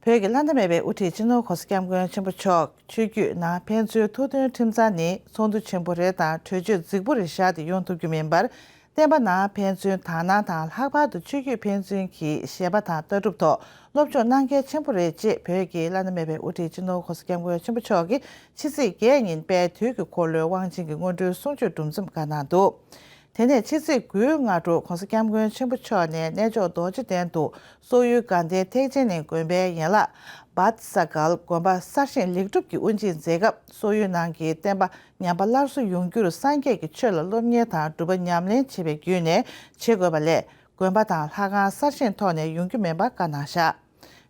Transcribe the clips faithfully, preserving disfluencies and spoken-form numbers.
བོད་ཀྱི་བླ་ན་མེད་པའི་དབུ་ཁྲིད་སྤྱི་ནོར་༸གོང་ས་༸སྐྱབས་མགོན་ཆེན་པོ་མཆོག་ཆོས་བརྒྱུད་ནང་ཕན་ཚུན་ཐུགས་མཐུན་ཁྲིམས་གཙང་ནི་ཚོགས་འདུ་ཆེན་པོ་རེ་དང་གྲོས་ཆོད་རྫིག་པོ་རེ་བཞག་སྟེ་ཡོང་ཐུབ་རྒྱུ་མིན་པར། བསྟན་པ་ནང་ཕན་ཚུན་དག་སྣང་དང་། ལྷག་པར་དུ་ཆོས་བརྒྱུད་ཕན་ཚུན་གྱི་བཞེད་པ་དང་ལྟ་གྲུབ་ཐོག་སློབ་སྦྱོང་གནང་གལ་ཆེན་པོ་རེད་ཅེས། བོད་ཀྱི་བླ་ན་མེད་པའི་དབུ་ཁྲིད་སྤྱི་ནོར་༸གོང་ས་༸སྐྱབས་མགོན་ཆེན་པོ་མཆོག་གིས་ཕྱི་ཚེས་བརྒྱད་ཉིན་དཔལ་དུས་ཀྱི་འཁོར་ལོའི་དབང་ཆེན་གྱི་སྔོན་འགྲོའི་གསུང་ཆོས་གྲུབ་མཚམས་བཀའ་གནང་འདུག་དེ་ནས་ཕྱི་ཚེས་དགུའི་སྔ་དྲོ་༸གོང་ས་༸སྐྱབས་མགོན་ཆེན་པོ་མཆོག་ནས་གནས་མཆོག་རྡོ་རྗེ་གདན་དུ་སོག་ཡུལ་དགའ་ལྡན་ཐེག་ཆེན་གླིང་དགོན་པའི་ཡན་ལག་བཱད་ས་གལ་དགོན་པ་གསར་བཞེངས་ལེགས་གྲུབ་ཀྱི་དབུ་འབྱེད་མཛད་སྐབས། སོག་ཡུལ་ནང་གི་བསྟན་པ་ཉམས་པ་སླར་གསོ་ཡོང་རྒྱུར་སངས་རྒྱས་ཀྱི་ཆོས་ལ་སློབ་གཉེར་དང་སྒྲུབ་པ་ཉམས་ལེན་བྱེད་པའི་བརྒྱུད་ནས་བྱེད་དགོས་པ་ལས། དགོན་པ་དང་ལྷ་ཁང་གསར་བཞེངས་ཐོག་ནས་ཡོང་རྒྱུ་མིན་པ་བཀའ་གནང་བཞག་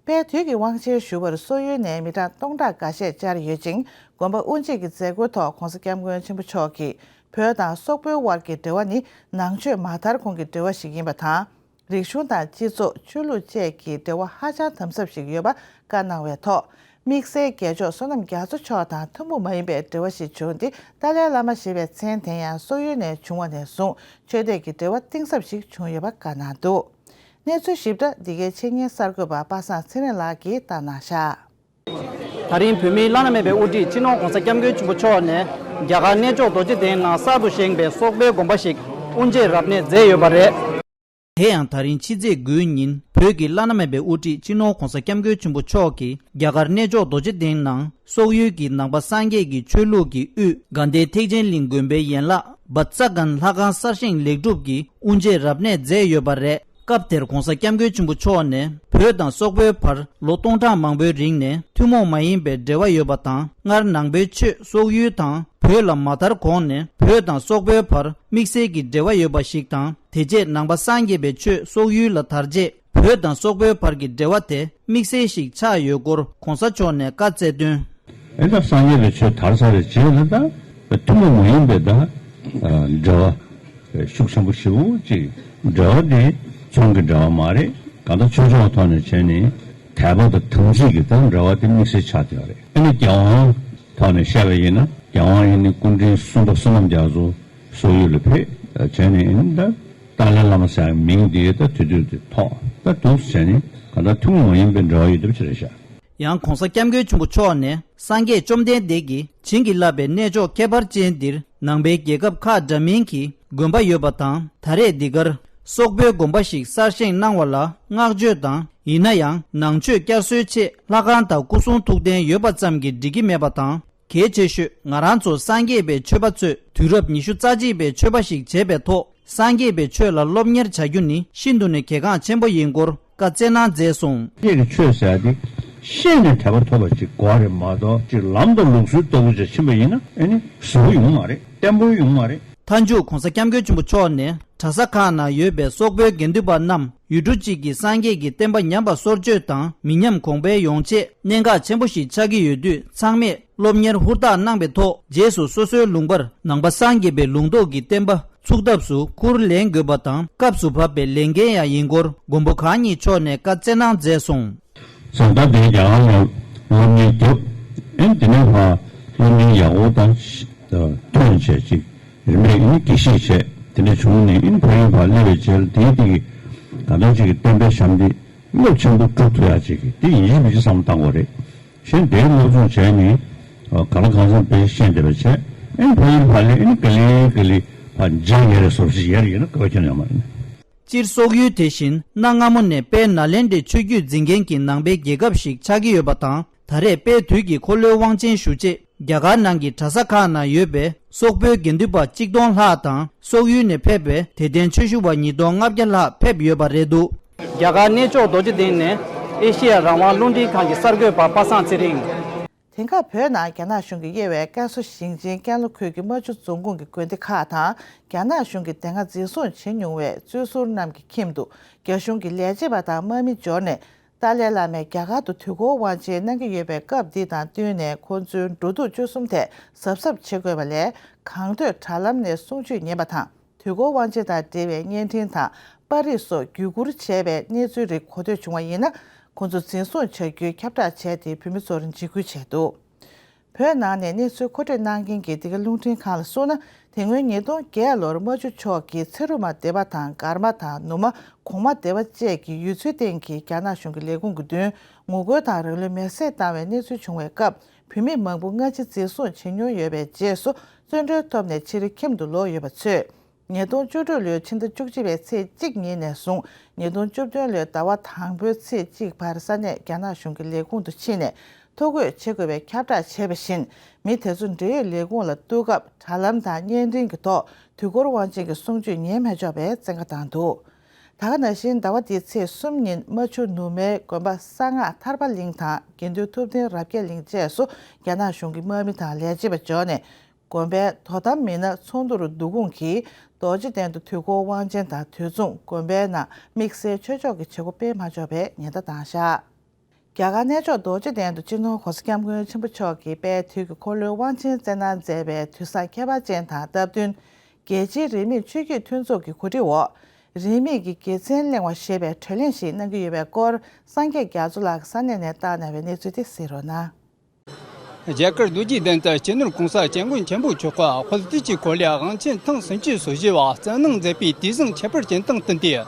དཔལ་དུས་ཀྱི་དབང་ཆེན་ཞུ་བར་སོག་ཡུལ་ནས་མི་གྲངས་སྟོང་ཕྲག་འགའ་ཤས་བཅར་ཡོད་ཅིང་། དགོན་པ་དབུ་འབྱེད་ཀྱི་མཛད་སྒོའི་ཐོག་༸གོང་ས་༸སྐྱབས་མགོན་ཆེན་པོ་མཆོག་གིས། བོད་དང་སོག་པོའི་དབར་གྱི་འབྲེལ་བ་ནི་ནང་ཆོས་མ་དར་གོང་གི་འབྲེལ་བ་ཞིག་ཡིན་པ་དང་། རིག་གཞུང་དང་སྤྱི་ཚོགས། ཆོས་ལུགས་བཅས་ཀྱི་འབྲེལ་བ་ཧ་ཅང་དམ་ཟབ་ཞིག་ཡོད་པ་བཀའ་གནང་བའི་ཐོག་དམིགས་བསལ་རྒྱལ་མཆོག་བསོད་ནམས་རྒྱ་མཚོ་མཆོག་དང་ཐུན་མོང་མ་ཡིན་པའི་འབྲེལ་བ་ཞིག་བྱུང་སྟེ། ཏཱ་ལའི་བླ་མ་ཞེས་པའི་མཚན་དེ་ཡང་སོག་ཡུལ་ནས་བྱུང་བ་ནས་བཟུང་ཆོས་དད་ཀྱི་འབྲེལ་བ་གཏིང་ཟབ་ཞིག་བྱུང་ཡོད་པ་བཀའ་གནང་འདུག་གནས་ཚུལ་ཞིབ་ཕྲ་འདི་གའི་ཆེད་གཉེར་གསར་འགོད་པ་པ་སངས་ཚེ་རིང་ལགས་ཀྱིས་བཏང་གནང་བཞག་དེ་རིང་བོད་མིའི་བླ་ན་མེད་པའི་དབུ་ཁྲིད་སྤྱི་ནོར་༸གོང་ས་༸སྐྱབས་མགོན་ཆེན་པོ་མཆོག་ནས་རྒྱ་གར་གནས་མཆོག་རྡོ་རྗེ་གདན་ནང་གསར་དུ་བཞེངས་པའི་སོག་པོའི་དགོན་པ་ཞིག་དབུ་འབྱེད་རབ་གནས་མཛད་ཡོད་པ་རེད། དེ་ཡང་ད་རིང་ཕྱི་ཚེས་དགུའི་ཉིན་བོད་ཀྱི་བླ་ན་མེད་པའི་དབུ་ཁྲིད་སྤྱི་ནོར་༸གོང་ས་༸སྐྱབས་མགོན་ཆེན་པོ་མཆོག་གིས་རྒྱ་གར་གནས་མཆོག་རྡོ་རྗེ་གདན་ནང་སོག་ཡུལ་གྱི་ནང་པ་སངས་རྒྱས་ཀྱི་ཆོས་ལུགས་ཀྱི་དབུས་དགའ་ལྡན་ཐེག་ཆེན་གླིང་དགོན་པའི་ཡན་ལག་བཱད་ས་གན་ལྷ་ཁང་གསར་བཞེངས་ལེགས་གྲུབ་ཀྱི་དབུ་འབྱེད་རབ་གནས་མཛད་ཡོད་པ་རེད། སྐབས་དེར་༸གོང་ས་༸སྐྱབས་མགོན་ཆེན་པོ་མཆོག་ནས་བོད་དང་སོག་པོའི་བར་ལོ་སྟོང་ཕྲག་མང་པོའི་རིང་ནས་ཐུན་མོང་མ་ཡིན་པའི་འབྲེལ་བ་ཡོད་པ་དང་། སྔར་ནང་པའི་ཆོས་སོག་ཡུལ་དང་བོད་ལ་མ་དར་གོང་ནས་བོད་དང་སོག་པོའི་བར་དམིགས་བསལ་གྱི་འབྲེལ་བ་ཡོད་པ་ཞིག་དང་། དེ་རྗེས་ནང་པ་སངས་རྒྱས་པའི་ཆོས་སོག་ཡུལ་ལ་དར་རྗེས་བོད་དང་སོག་པོའི་བར་གྱི་འབྲེལ་བ་དེ་དམིགས་བསལ་ཞིག་ཆགས་ཡོད་སྐོར་༸གོང་ས་མཆོག་ནས་བཀའ་སྩལ་དོན། ཨེ་ད་སངས་རྒྱས་པའི་ཆོས་དར་ཚར་བའི་རྗེས་ལ་ད་ཐུན་མོང་མ་ཡིན་པའི་ད་འབྲེལ་བ་ཤུགས་ཆེན་པོ་ཞེ་པོ་ཅིག་འབྲེལ་བ་དེ་ཚོང་གི་འབྲེལ་བ་མ་རེད། གང་ལྟར་ཆོས་ཕྱོགས་ཐོག་ནས་བྱས་ནས་དད་པ་དང་དམ་ཚིག་གི་ད་འབྲེལ་བ་དེ་དམིགས་བསལ་ཆགས་བསྡད་པ་རེད། ཨ་ནི་རྒྱལ་དབང་ཐོག་ནས་བཤད་པ་ཡིན་ན་རྒྱལ་དབང་ཡིན་ནི་སྐུ་ཕྲེང་གསུམ་པ་བསོད་ནམས་རྒྱ་མཚོ་སོག་ཡུལ་ལ་ཕེབས་བྱས་ནས་ཨ་ནི་ད་ཏཱ་ལའི་བླ་མ་ཟེར་ཡག་མིང་དེ་ད་དེ་དུས་དེ་ཐོགས་ད་འདུག་བྱས་ནས་གང་ལྟར་ཐུན་མོང་མ་ཡིན་པའི་འབྲེལ་བ་ཡོད་བསྡད་པ་ཅིག་རེད་ཤག་ཡང་༸གོང་ས་༸སྐྱབས་མགོན་ཆེན་པོ་མཆོག་ནས་སངས་རྒྱས་བཅོམ་ལྡན་འདས་ཀྱིས་བྱིན་གྱིས་བརླབས་པའི་གནས་མཆོག་ཁྱད་པར་ཅན་འདིར་ནང་པའི་རྒྱལ་ཁབ་ཁག་འདྲ་མིན་གྱི་དགོན་པ་ཡོད་པ་དང་། ད་རེས་འདི་གར་སོག་པོའི་དགོན་པ་ཞིག་གསར་བཞེངས་གནང་བ་ལ་བསྔགས་བརྗོད་དང་། ཡིན་ན་ཡང་ནང་ཆོས་བསྐྱར་གསོའི་ཆེད་ལྷ་ཁང་དང་སྐུ་གསུང་ཐུགས་རྟེན་ཡོད་པ་ཙམ་གྱིས་འགྲིག་གི་མེད་པ་དང་། གལ་ཆེ་ཤོས་ང་རང་ཚོ་སངས་རྒྱས་པའི་ཆོས་པ་ཚོས་དུས་རབས་ཉི་ཤུ་རྩ་གཅིག་པའི་ཆོས་པ་ཞིག་བྱས་པའི་ཐོག་སངས་རྒྱས་པའི་ཆོས་ལ་སློབ་གཉེར་བྱ་རྒྱུ་ནི་ཤིན་ཏུ་ནས་གལ་འགངས་ཆེན་པོ་ཡིན་སྐོར་བཀའ་སྩལ་གནང་མཛད་སོང་། སངས་རྒྱས་ཀྱི་ཆོས་ཟེར་ཡ་དེ་ཤེས་ནས་དད་པ་ཐོབ་པ་ཅིག་དགོས་རེད་མ་གཏོགས། ཅིག་ལམ་དང་ལུགས་སྲོལ་ལྟ་བུ་ཅིག་ཕྱིན་པ་ཡིན་ན་ཨ་ནི་གཟུ་བོ་ཡོང་མ་རེད། བརྟན་པོ་ཡོང་མ་རེད། མཐའ་མཇུག་༸གོང་ས་༸སྐྱབས་མགོན་ཆེན་པོ་མཆོག་ནས་གྲྭ་ས་ཁག་ནང་ཡོད་པའི་སོག་པོའི་དགེ་འདུན་པ་རྣམས་ཡུལ་གྲུ་གཅིག་གི་སངས་རྒྱས་ཀྱི་བསྟན་པ་ཉམས་པ་སོར་ཆུད་དང་མི་ཉམས་གོང་འཕེལ་ཡོང་ཆེད་གནད་འགག་ཆེན་པོ་ཞིག་ཆགས་ཀྱི་ཡོད་དུས། ཚང་མས་སློབ་གཉེར་ཧུར་ཐག་གནང་པའི་ཐོག་རྗེས་སུ་སོ་སོའི་ལུང་པར་ནང་པ་སངས་རྒྱས་པའི་ལུང་རྟོགས་ཀྱི་བསྟན་པ་ཚུགས་ཐབས་སུ་ཁུར་ལེན་དགོས་པ་དང་། སྐབས་སུ་བབས་པའི་ལས་འགན་ཡང་ཡིན་སྐོར་མགོན་པོ་གང་ཉིད་མཆོག་ནས་བཀའ་སྩལ་གནང་མཛད་སོང་། བྱས་ཙང་ད་ལྟའི་རྒྱ་གར་ནང་སློབ་གཉེར་བརྒྱབ། ཨེ་དེ་ནས་ཕར་སློབ་གཉེར་ཡག་པོ་དང་ཐོན་བྱས་ཅིག་རིམ་པས་ཨེ་དགེ་བཤེས་བྱས། དེ་ནས་བྱུང་ནས་ཨེ་ཕ་ཡུལ་ཕར་སླེབས་པའི་རྗེས་ལ་དེའི་དེ་གི་གང་ལྟར་ཅིག་གི་བསྟན་པའི་ཞབས་འདེགས་རླབས་ཆེན་པོ་སྒྲུབ་ཐུབ་ཡག་ཅིག་གི་དེ་ཡིན་གཅིག་མིན་གཅིག་བསམ་བློ་བཏང་དགོས་རེད། གཞན་དེའི་སློབ་སྦྱོང་བྱས་ནས་གང་ལ་གང་འཚམ་དཔེ་ཤེས་བསྡད་པ་བྱས། ཨེ་ཕ་ཡུལ་ཕར་སླེབས་ཨེ་ག་ལེ་ག་ལེ་ཕར་མཇལ་ཡ་རེ་སོར་ཞིག་ཡར་ཡིན་ན་དགའ་བ་ཁྱོན་ཡོད་མ་རེད། སྤྱིར་སོག་ཡུལ་དེ་བཞིན་གནའ་སྔ་མོ་ནས་དཔལ་ནཱ་ལེནྡྲའི་ཆོས་བརྒྱུད་འཛིན་མཁན་གྱི་ནང་པའི་རྒྱལ་ཁབ་ཞིག་ཆགས་ཀྱི་ཡོད་པ་དང་། ད་རེས་དཔལ་དུས་ཀྱི་འཁོར་ལོའི་དབང་ཆེན་ཞུ་ཆེད་རྒྱ་གར་ནང་གི་གྲྭ་ས་ཁག་ནང་ཡོད་པའི་སོག་པོའི་དགེ་འདུན་པ་གཅིག་སྟོང་ལྷག་དང་། སོག་ཡུལ་ནས་ཕེབས་པའི་དད་ལྡན་ཆོས་ཞུ་བ་ཉིས་སྟོང་ལྔ་བརྒྱ་ལྷག་ཕེབས་ཡོད་པ་རེད་འདུག་རྒྱ་གར་གནས་མཆོག་རྡོ་རྗེ་གདན་ནས་ཨེ་ཤེ་ཡ་རང་དབང་རླུང་འཕྲིན་ཁང་གི་གསར་འགོད་པ་པ་སངས་ཚེ་རིང་། དེང་སྐབས་བོད་ནང་རྒྱ་ནག་གཞུང་གིས་དབྱེ་བའི་བཀའ་ཟུར་ཞིང་ཆེན་ཀན་ལྷོ་ཁུལ་གྱི་རྨ་ཆུ་རྫོང་ཁོངས་ཀྱི་དགོན་སྡེ་ཁག་དང་། རྒྱ་ནག་གཞུང་གིས་དེ་སྔ་འཛིན་བཟུང་བྱེད་མྱོང་བའི་རྩོད་ཟུར་རྣམས་ཀྱི་ཁྱིམ་དུ་རྒྱ་གཞུང་གི་ལས་བྱེད་པ་དང་དམག་མི་འབྱོར་ནས། ཏཱ་ལའི་བླ་མས་རྒྱ་གར་དུ་དུས་འཁོར་དབང་ཆེན་གནང་གི་ཡོད་པའི་སྐབས་འདི་དང་བསྟུན་ནས། ཁོང་ཚོའི་འགྲོ་འདུག་སྤྱོད་གསུམ་ཐད་གཟབ་གཟབ་བྱེད་དགོས་པ་ལས། གང་འདོད་དྲ་ལམ་ནས་གསུང་ཆོས་ཉན་པ་དང་། དུས་འཁོར་དབང་ཆེན་དང་འབྲེལ་བའི་བརྙན་འཕྲིན་དང་པར་རིས་སོགས་བརྒྱུད་བསྐུར་བྱས་པའི་གནས་ཚུལ་རིགས་གོ་ཐོས་བྱུང་བ་ཡིན་ན། ཁོང་ཚོ་འཛིན་བཟུང་བྱ་རྒྱུའི་ཁྱབ་བསྒྲགས་བྱས་ཏེ། བོད་མི་ཚོར་འཇིགས་སྐུལ་བྱས་འདུག་བོད་ནང་ནས་གནས་ཚུལ་མཁོ་སྤྲོད་གནང་མཁན་གྱི་འདི་ག་རླུང་འཕྲིན་ཁང་ལ་གསུངས་ན། དེ་སྔོན་ཉིས་སྟོང་བརྒྱད་ལོར་རྨ་ཆུ་ཕྱོགས་ཀྱི་ཚེ་རུ་མ་སྡེ་པ་དང་སྒར་མ་དང་ནུབ་མ་གོང་མ་སྡེ་པ་བཅས་ཀྱི་ཡུལ་ཚོའི་སྟེང་གི་རྒྱ་ནག་གཞུང་གི་ལས་ཁུངས་ཀྱི་མདུན་ངོ་རྒོལ་དང་རང་ལུས་མེར་སྲེག་བཏང་བའི་གནས་ཚུལ་བྱུང་བའི་སྐབས། བུད་མེད་མང་པོ་སྔ་ཕྱི་འཛིན་བཟུང་བྱེད་མྱོང་ཡོད་པའི་རྗེས་སུ། བཙོན་གྲོལ་ཐོབ་ནས་ཕྱིར་ཁྱིམ་དུ་ལོག་ཡོད་པ་ཚོས། ཉིས་སྟོང་བཅུ་དྲུག་ལོའི་ཕྱི་ཟླ་བཅུ་གཅིག་པའི་ཚེས་གཅིག་ཉིན་ནས་བཟུང་ཉིས་སྟོང་བཅུ་བདུན་ལོའི་ཟླ་བ་དང་པོའི་ཚེས་གཅིག་བར་ས་གནས་རྒྱ་ནག་གཞུང་གི་ལས་ཁུངས་དུ་ཕྱིན་ནས་ཐོ་འགོད་བྱེད་དགོས་པའི་ཁྱབ་བསྒྲགས་བྱས་པ་བཞིན། མི་དེ་ཚོ་འབྲེལ་ཡོད་ལས་ཁུངས་ལ་གཏུག་སྐབས་དྲ་ལམ་དང་བརྙན་འཕྲིན་གྱི་ཐོག་དུས་འཁོར་དབང་ཆེན་གྱི་གསུང་ཆོས་ཉན་མ་ཆོག་པའི་བཙན་བཀའ་བཏང་འདུག་ད་ག་ནང་བཞིན་ཟླ་བ་འདིའི་ཚེས་གསུམ་ཉིན་རྨ་ཆུ་ནུབ་མའི་དགོན་པ་གསང་སྔགས་ཐར་པ་གླིང་དང་དགེ་འདུན་ཐུབ་བསྟན་རབ་རྒྱས་གླིང་བཅས་སུ་རྒྱ་ནག་གཞུང་གི་དམག་མི་དང་ལས་བྱེད་པ་འབྱོར་ནས། དགོན་པའི་དོ་དམ་མི་སྣ་ཚོགས་འདུར་བསྡུ་སྐོང་གིས་རྡོ་རྗེ་གདན་དུ་དུས་འཁོར་དབང་ཆེན་དང་དུས་མཚུངས་དགོན་པའི་ནང་དམིགས་བསལ་ཆོས་ཕྱོགས་ཀྱི་བྱེད་སྒོ་སྤེལ་མ་ཆོག་པའི་ཉེན་བརྡ་བཏང་བཞག་རྒྱ་གར་གནས་མཆོག་རྡོ་རྗེ་གདན་དུ་སྤྱི་ནོར་༸གོང་ས་༸སྐྱབས་མགོན་ཆེན་པོ་མཆོག་གིས་དཔལ་དུས་ཀྱི་འཁོར་ལོའི་དབང་ཆེན་སྩལ་གནང་མཛད་པའི་དུས་བཟང་ཁྱད་པར་ཅན་དང་སྟབས་བསྟུན། རྒྱལ་སྤྱིའི་རིས་མེད་ཆོས་བརྒྱུད་མཐུན་ཚོགས་ཀྱི་གོ་སྒྲིག་འོག་རིས་མེད་ཀྱི་དགེ་མཚན་གླེང་བ་ཞེས་པའི་བགྲོ་གླེང་ཞིག་གནང་གི་ཡོད་པའི་སྐོར། སངས་རྒྱས་རྒྱ་མཚོ་ལགས་ཀྱིས་ས་གནས་ནས་བཏང་གནང་བའི་གནས་ཚུལ་དེ་གཟིགས་རོགས་གནང་། རྒྱ་གར་རྡོ་རྗེ་གདན་དུ་སྤྱི་ནོར་༸གོང་ས་༸སྐྱབས་མགོན་ཆེན་པོ་མཆོག་གིས་དཔལ་དུས་ཀྱི་འཁོར་ལོའི་དབང་ཆེན་ཐེངས་སུམ་ཅུ་སོ་བཞི་བ་སྩལ་གནང་མཛད་པའི་དུས་བཟང་ཁྱད་པར་ཅན་དང་བསྟུན་ཏེ།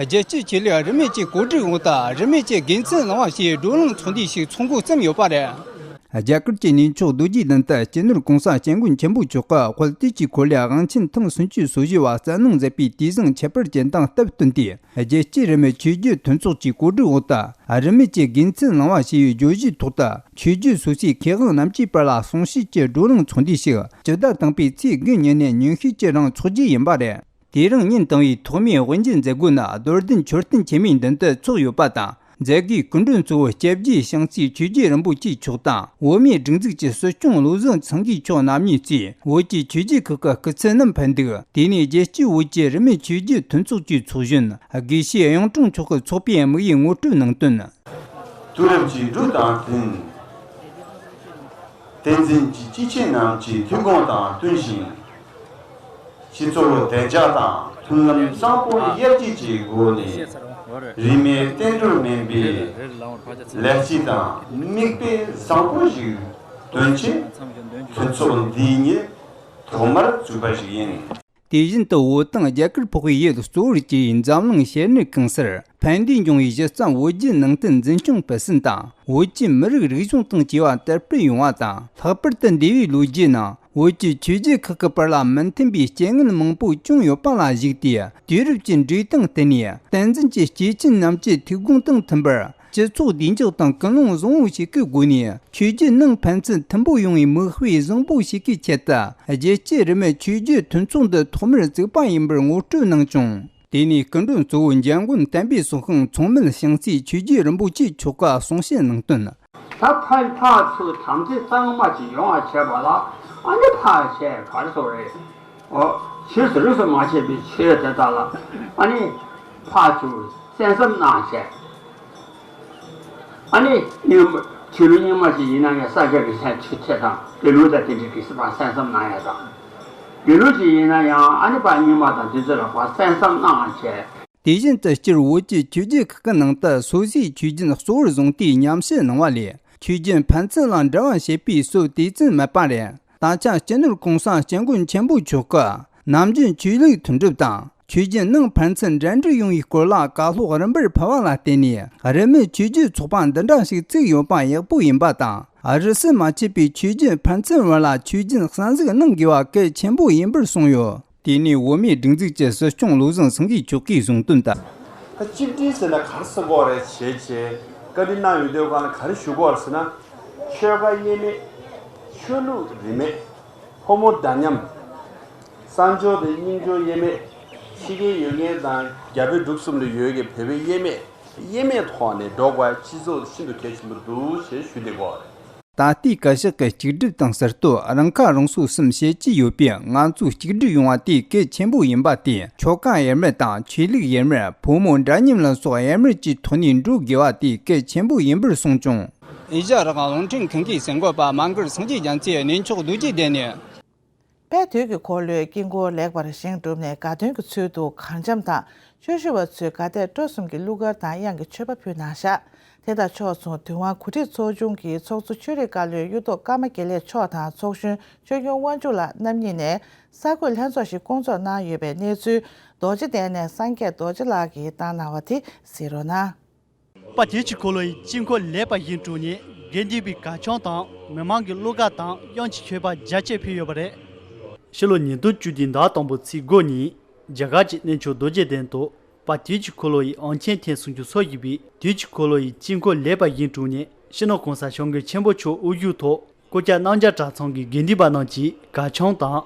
རྒྱལ་སྤྱིའི་ཆོས་ལུགས་རིས་མེད་ཀྱི་གོ་སྒྲིག་འོག་ཏུ་རིས་མེད་ཀྱི་དགེ་མཚན་བླང་བ་ཞེས་བགྲོ་གླེང་ཚོགས་འདུ་ཞིག་ཚོགས་འགོ་བརྩམས་ཡོད་པ་རེད། རྒྱ་གར་གྱི་གནས་མཆོག་རྡོ་རྗེ་གདན་དུ་སྤྱི་ནོར་༸གོང་ས་༸སྐྱབས་མགོན་ཆེན་པོ་མཆོག་གིས་དཔལ་དུས་ཀྱི་འཁོར་ལོའི་དབང་ཆེན་ཐེངས་སུམ་ཅུ་སོ་བཞི་བ་སྩལ་གནང་མཛད་པའི་དུས་བཟང་ཁྱད་པར་ཅན་དང་སྟབས་བསྟུན་ཏེ། རྒྱལ་སྤྱིའི་རིས་མེད་ཆོས་བརྒྱུད་མཐུན་ཚོགས་ཀྱི་གོ་སྒྲིག་འོག་ཏུ། རིས་མེད་ཀྱི་དགེ་མཚན་བླང་བ་ཞེས་པའི་བརྗོད་གཞིའི་ཐོག་ཏུ། ཆོས་བརྒྱུད་སོ་སོའི་མཁས་དབང་རྣམས་ཀྱི་བར་ལ་གསུང་བཤད་ཀྱི་བགྲོ་གླེང་ཚོགས་འདུ་ཞིག་སྤྱི་ཟླ་དང་པོའི་ཚེས་དགུའི་ཉིན་ནས་ཉིན་ཤས་ཀྱི་རིང་འཚོགས་རྒྱུ་ཡིན་པ་རེད། དེ་རིང་ཉིན་དང་པོའི་ཐོག་མའི་དབུ་འབྱེད་མཛད་སྒོ་ནི་རྡོར་གདན་མཆོད་རྟེན་ཆེན་མོའི་མདུན་དུ་འཚོགས་ཡོད་པ་དང་། མཛད་སྒོའི་སྐུ་མགྲོན་གཙོ་བོ་སྐྱབས་རྗེ་ཞང་སྲིད་ཆོས་རྗེ་རིན་པོ་ཆེ་མཆོག་དང་། བོད་མིའི་སྒྲིག་འཛུགས་ཀྱི་སྲིད་སྐྱོང་བློ་བཟང་སེང་གེ་མཆོག་རྣམ་གཉིས་ཀྱིས་བོད་ཀྱི་ཆོས་བརྒྱུད་ཁག་གི་སྐུ་ཚབ་རྣམས་ཕེབས་འདུག་དེ་ནས་རྒྱལ་སྤྱིའི་བོད་ཀྱི་རིས་མེད་ཆོས་བརྒྱུད་མཐུན་ཚོགས་ཀྱི་ཚོགས་གཞོན་དགེ་བཤེས་གཡུང་དྲུང་མཆོག་གིས་ཚོགས་པའི་དམིགས་ཡུལ་ངོ་སྤྲོད་གནང་དོན། དུས་རབས་ཀྱི་འབྲུག་དང་བསྟུན། བསྟན་འཛིན་གྱི་སྐྱེས་ཆེན་རྣམས་ཀྱི་ཐུགས་དགོངས་དང་བསྟུན་ཞིང་། སྤྱི་ཚོགས་བདེ་འཇགས་དང་མཐུན་ལམ་གཙང་པོ་ཡར་རྒྱས་ཀྱི་སྒོ་ནས་རིས་མེད་བསྟན་འགྲོར་སྨན་པའི་ལེགས་སྐྱེས་དང་མིག་དཔེ་བཟང་པོ་ཞིག་སྟོན་ཆེད་མཐུན་ཚོགས་འདིའི་ཉིན་ཐོག་མར་བཙུགས་པ་ཞིག་ཡིན། དེ་བཞིན་དུ་བོད་དང་རྒྱ་གར་ཕོག་པའི་ཡུལ་གཙོ་བོར་གྱུར་པའི་འཛམ་གླིང་ཤེས་རིག་གང་སར་ཕན་བདེ་འབྱུང་བའི་གཞི་རྩ་བོད་བརྒྱུད་ནང་བསྟན་འཛིན་སྐྱོང་སྤེལ་གསུམ་དང་བོད་ཀྱི་མི་རིགས་རིག་གཞུང་དང་བཅས་པ་དར་སྤེལ་ཡོང་བ་དང་། ལྷག་པར་དུ་འདས་པའི་ལོ་རྒྱུས་ནང་བོད་ཀྱི་ཆོས་བརྒྱུད་ཁག་གི་བར་ལ་མི་མཐུན་པའི་རྐྱེན་ངན་མང་པོ་བྱུང་ཡོད་པ་ལ་གཞིགས་ཏེ། དུས་རབས་ཀྱི་འགྲོས་དང་བསྟུན་ནས་བསྟན་འཛིན་གྱི་སྐྱེས་ཆེན་རྣམས་ཀྱི་ཐུགས་དགོངས་དང་མཐུན་པར། སྤྱི་ཚོགས་བདེ་འཇགས་དང་ཀུན་སློང་བཟང་བོ་ཞིག་གི་སྒོ་ནས་ཆོས་བརྒྱུད་ནང་ཕན་ཚུན་མཐུན་པོ་ཡོང་བའི་མིག་དཔེ་བཟང་པོ་ཞིག་གི་ཆེད་དུ། རྒྱལ་སྤྱིའི་རིས་མེད་ཆོས་བརྒྱུད་མཐུན་ཚོགས་འདི་ཐོག་མར་བཙུགས་པ་ཡིན་པར་ངོ་སྤྲོད་གནང་བྱུང་། དེ་ནས་སྐུ་མགྲོན་གཙོ་བོ་འཇམ་མགོན་བསྟན་པའི་སྲིད་དབང་མཚུངས་མེད་ཞང་སྲིད་ཆོས་རྗེ་རིན་པོ་ཆེ་མཆོག་གིས་གསུང་བཤད་གནང་དོན། ད་ཕར་ཕར་ཚུར་དམ་ཚིག་གཙང་མ་ཅིག་ཡོང་བ་བྱས་པ་ལ་ཨ་ནི་ཕར་བྱས་ག་རེ་ཟེར་རེད། ཨོ། ཕྱིས་སུ་རིས་སུ་མ་ཆད་པའི་ཆོས་དེ་དག་ལ་ཨ་ནི་ཕར་ཚུར་གསན་བསམ་གནང་བྱས། ཨ་ནི་རྙིང་མ་ཆོས་ལུགས་རྙིང་མ་ཞིག་ཡིན་ན་ཡང་ས་སྐྱ་པའི་ལྷན་ཆོས་ཆེ་དང་དགེ་ལུགས་དང་དེ་འདྲའི་གི་སྲིད་པ་གསན་བསམ་གནང་ཡ་དང་། དགེ་ལུགས་ཅིག་ཡིན་ན་ཡང་ཨ་ནི་ཕར་རྙིང་མ་དང་དེ་ཚོ་ལ་ཕར་གསན་བསམ་གནང་བྱས། དེ་བཞིན་དུ་སྤྱིར་བོད་ཀྱི་ཆོས་བརྒྱུད་ཁག་གི་ནང་དུ་སོ་སོའི་ཆོས་བརྒྱུད་གཙོ་བོར་བཟུང་སྟེ་མཉམ་བཤད་གནང་བ་ལས། ཆོས་བརྒྱུད་ཕན་ཚུན་ལ་འབྲེལ་བ་བྱེད་པའི་སྲོལ་དེ་ཙམ་མེད་པ་རེད། ད་ཆ་སྤྱི་ནོར་༸གོང་ས་༸སྐྱབས་མགོན་ཆེན་པོ་མཆོག་གིས་ནམ་རྒྱུན་ཆོས་ལུགས་མཐུན་སྒྲུབ་དང་ཆོས་བརྒྱུད་ནང་ཕན་ཚུན་འབྲེལ་འདྲིས་ཡོང་བའི་སྐོར་ལ་བཀའ་སློབ་རིམ་པར་ཕུལ་བ་ལ་བརྟེན་ནས། རིས་མེད་ཆོས་བརྒྱུད་ཚོགས་པ་འདི་འདྲ་ཞིག་བཙུགས་ཡོད་པ་ཡག་པོ་ཡིན་པ་དང་། རིས་སུ་མ་ཆད་པའི་ཆོས་བརྒྱུད་ཕན་ཚུན་བར་ལ་ཆོས་བརྒྱུད་གསན་གཟིགས་གནང་དགོས་པ་གལ་ཆེན་པོ་ཡིན་པར་གསུངས་ཡོད། དེ་ནས་བོད་མིའི་སྒྲིག་འཛུགས་ཀྱི་སྲིད་སྐྱོང་བློ་བཟང་སེང་གེ་མཆོག་གིས་གསུངས་དོན་ལྟར། ད་གཅིག་སྒྲིལ་ཟེར་ན་ག་རེ་ཟེར་དགོས་རེད་བྱས་བྱས་བཀའ་འདྲི་གནང་ཡོང་དུས་སྒང་ལ་ག་རེ་ཞུ་དགོས་རེད་ཟེར་ན། ཆོལ་ཁ་དབྱེ་མེད། ཆོས་ལུགས་རིས་མེད། ཕོ་མོ་འདྲ་མཉམ། གསར་འབྱོར་དང་རྙིང་འབྱོར་དབྱེ་མེད། ཕྱི་རྒྱལ་ཡོད་མཁན་དང་རྒྱ་བལ་འབྲུག་གསུམ་ལ་ཡོད་མཁན་བོད་པའི་དབྱེ་མེད། དབྱེ་མེད་ཐོག་ནས་འགྲོ་དགོས་ཤིན་ཏུ་གལ་ཆེན་པོ་འདུག་ཞེས་ཞུ་བདེ་གོ། ད་ལྟའི་བཀའ་ཤག་གི་གཅིག་སྒྲིལ་དང་གསར་གཏོད་རང་ཁ་རང་གསོ་གསུམ་བྱེད་ཀྱི་ཡོད་པས། ང་ཚོ་གཅིག་སྒྲིལ་ཡོང་བ་དེ་གལ་ཆེན་པོ་ཡིན་པ་དེ། ཆོལ་ཁ་དབྱེ་མེད་དང་ཆོས་ལུགས་དབྱེ་མེད། ཕོ་མོ་འདྲ་མཉམ་ལ་སོགས་དབྱེ་མེད་ཀྱི་ཐོག་ནས་འགྲོ་དགོས་པ་དེ་གལ་ཆེན་པོ་ཡིན་པར་གསུངས་བྱུང་། ཨེ་ཤ་ཡ་རང་དབང་རླུང་འཕྲིན་ཁང་གི་གསར་འགོད་པ་མ་མགར་སངས་རྒྱས་རྒྱ་མཚོས་གནས་མཆོག་རྡོ་རྗེ་གདན་ནས། དཔལ་དུས་ཀྱི་འཁོར་ལོའི་དཀྱིལ་འཁོར་ལེགས་པར་བཞེངས་གྲུབ་ནས་དགའ་སྟོན་གྱི་ཚུལ་དུ་གར་འཆམ་དང་ཆོས་ཞུ་བ་ཚོས་དགའ་དད་སྤྲོ་གསུམ་གྱིས་གླུ་གར་དང་དབྱངས་ཀྱི་མཆོད་པ་ཕུལ་གནང་བཞག་དེ་དང་ཕྱོགས་མཚུངས། དུས་དབང་གོ་སྒྲིག་ཚོགས་ཆུང་གི་ཚོགས་གཙོ་ཆོས་རིག་བཀའ་བློན་གཡུ་ཐོག་ཀརྨ་དགེ་ལེགས་མཆོག་དང་ཚོགས་གཞོན་ཆོས་སྐྱོང་དབང་ཕྱུག་ལགས་རྣམ་གཉིས་ནས་གསར་འགོད་ལྷན་ཚོགས་ཤིག་བསྐོང་ཚོགས་གནང་ཡོད་པའི་གནས་ཚུལ་རྡོ་རྗེ་གདན་ནས་སངས་རྒྱས་རྡོ་རྗེ་ལགས་ཀྱིས་བཏང་གནང་བ་དེ་གཟིགས་རོགས་གནང་། དཔལ་དུས་ཀྱི་འཁོར་ལོ་ཡི་དཀྱིལ་འཁོར་ལེགས་པར་བཞེངས་གྲུབ་ནས། དགེ་འདུན་པའི་དགའ་འཆམ་དང་མི་མང་གི་གླུ་གར་དང་དབྱངས་ཀྱི་མཆོད་པ་རྒྱ་ཆེར་ཕུལ་ཡོད་པ་རེད། ཕྱི་ལོ་ཉིས་སྟོང་བཅུ་བདུན་ཟླ་དང་པོ་ཚེས་དགུ་ཉིན། རྒྱ་གར་གྱི་གནས་མཆོག་རྡོ་རྗེ་གདན་དུ། དཔལ་དུས་ཀྱི་འཁོར་ལོ་ཡི་དབང་ཆེན་ཐེངས་སུམ་ཅུ་སོ་བཞི་པའི་དུས་ཀྱི་འཁོར་ལོ་ཡི་དཀྱིལ་འཁོར་ལེགས་པར་བཞེངས་གྲུབ་ནས། སྤྱི་ནོར་གོང་ས་སྐྱབས་མགོན་ཆེན་པོ་མཆོག་དབུ་བཞུགས་ཐོག་སྐུ་བཅར་གནང་རྒྱ་གྲྭ་ཚང་གི་དགེ་འདུན་པ་རྣམས་ཀྱིས་དགའ་འཆམ་དང་།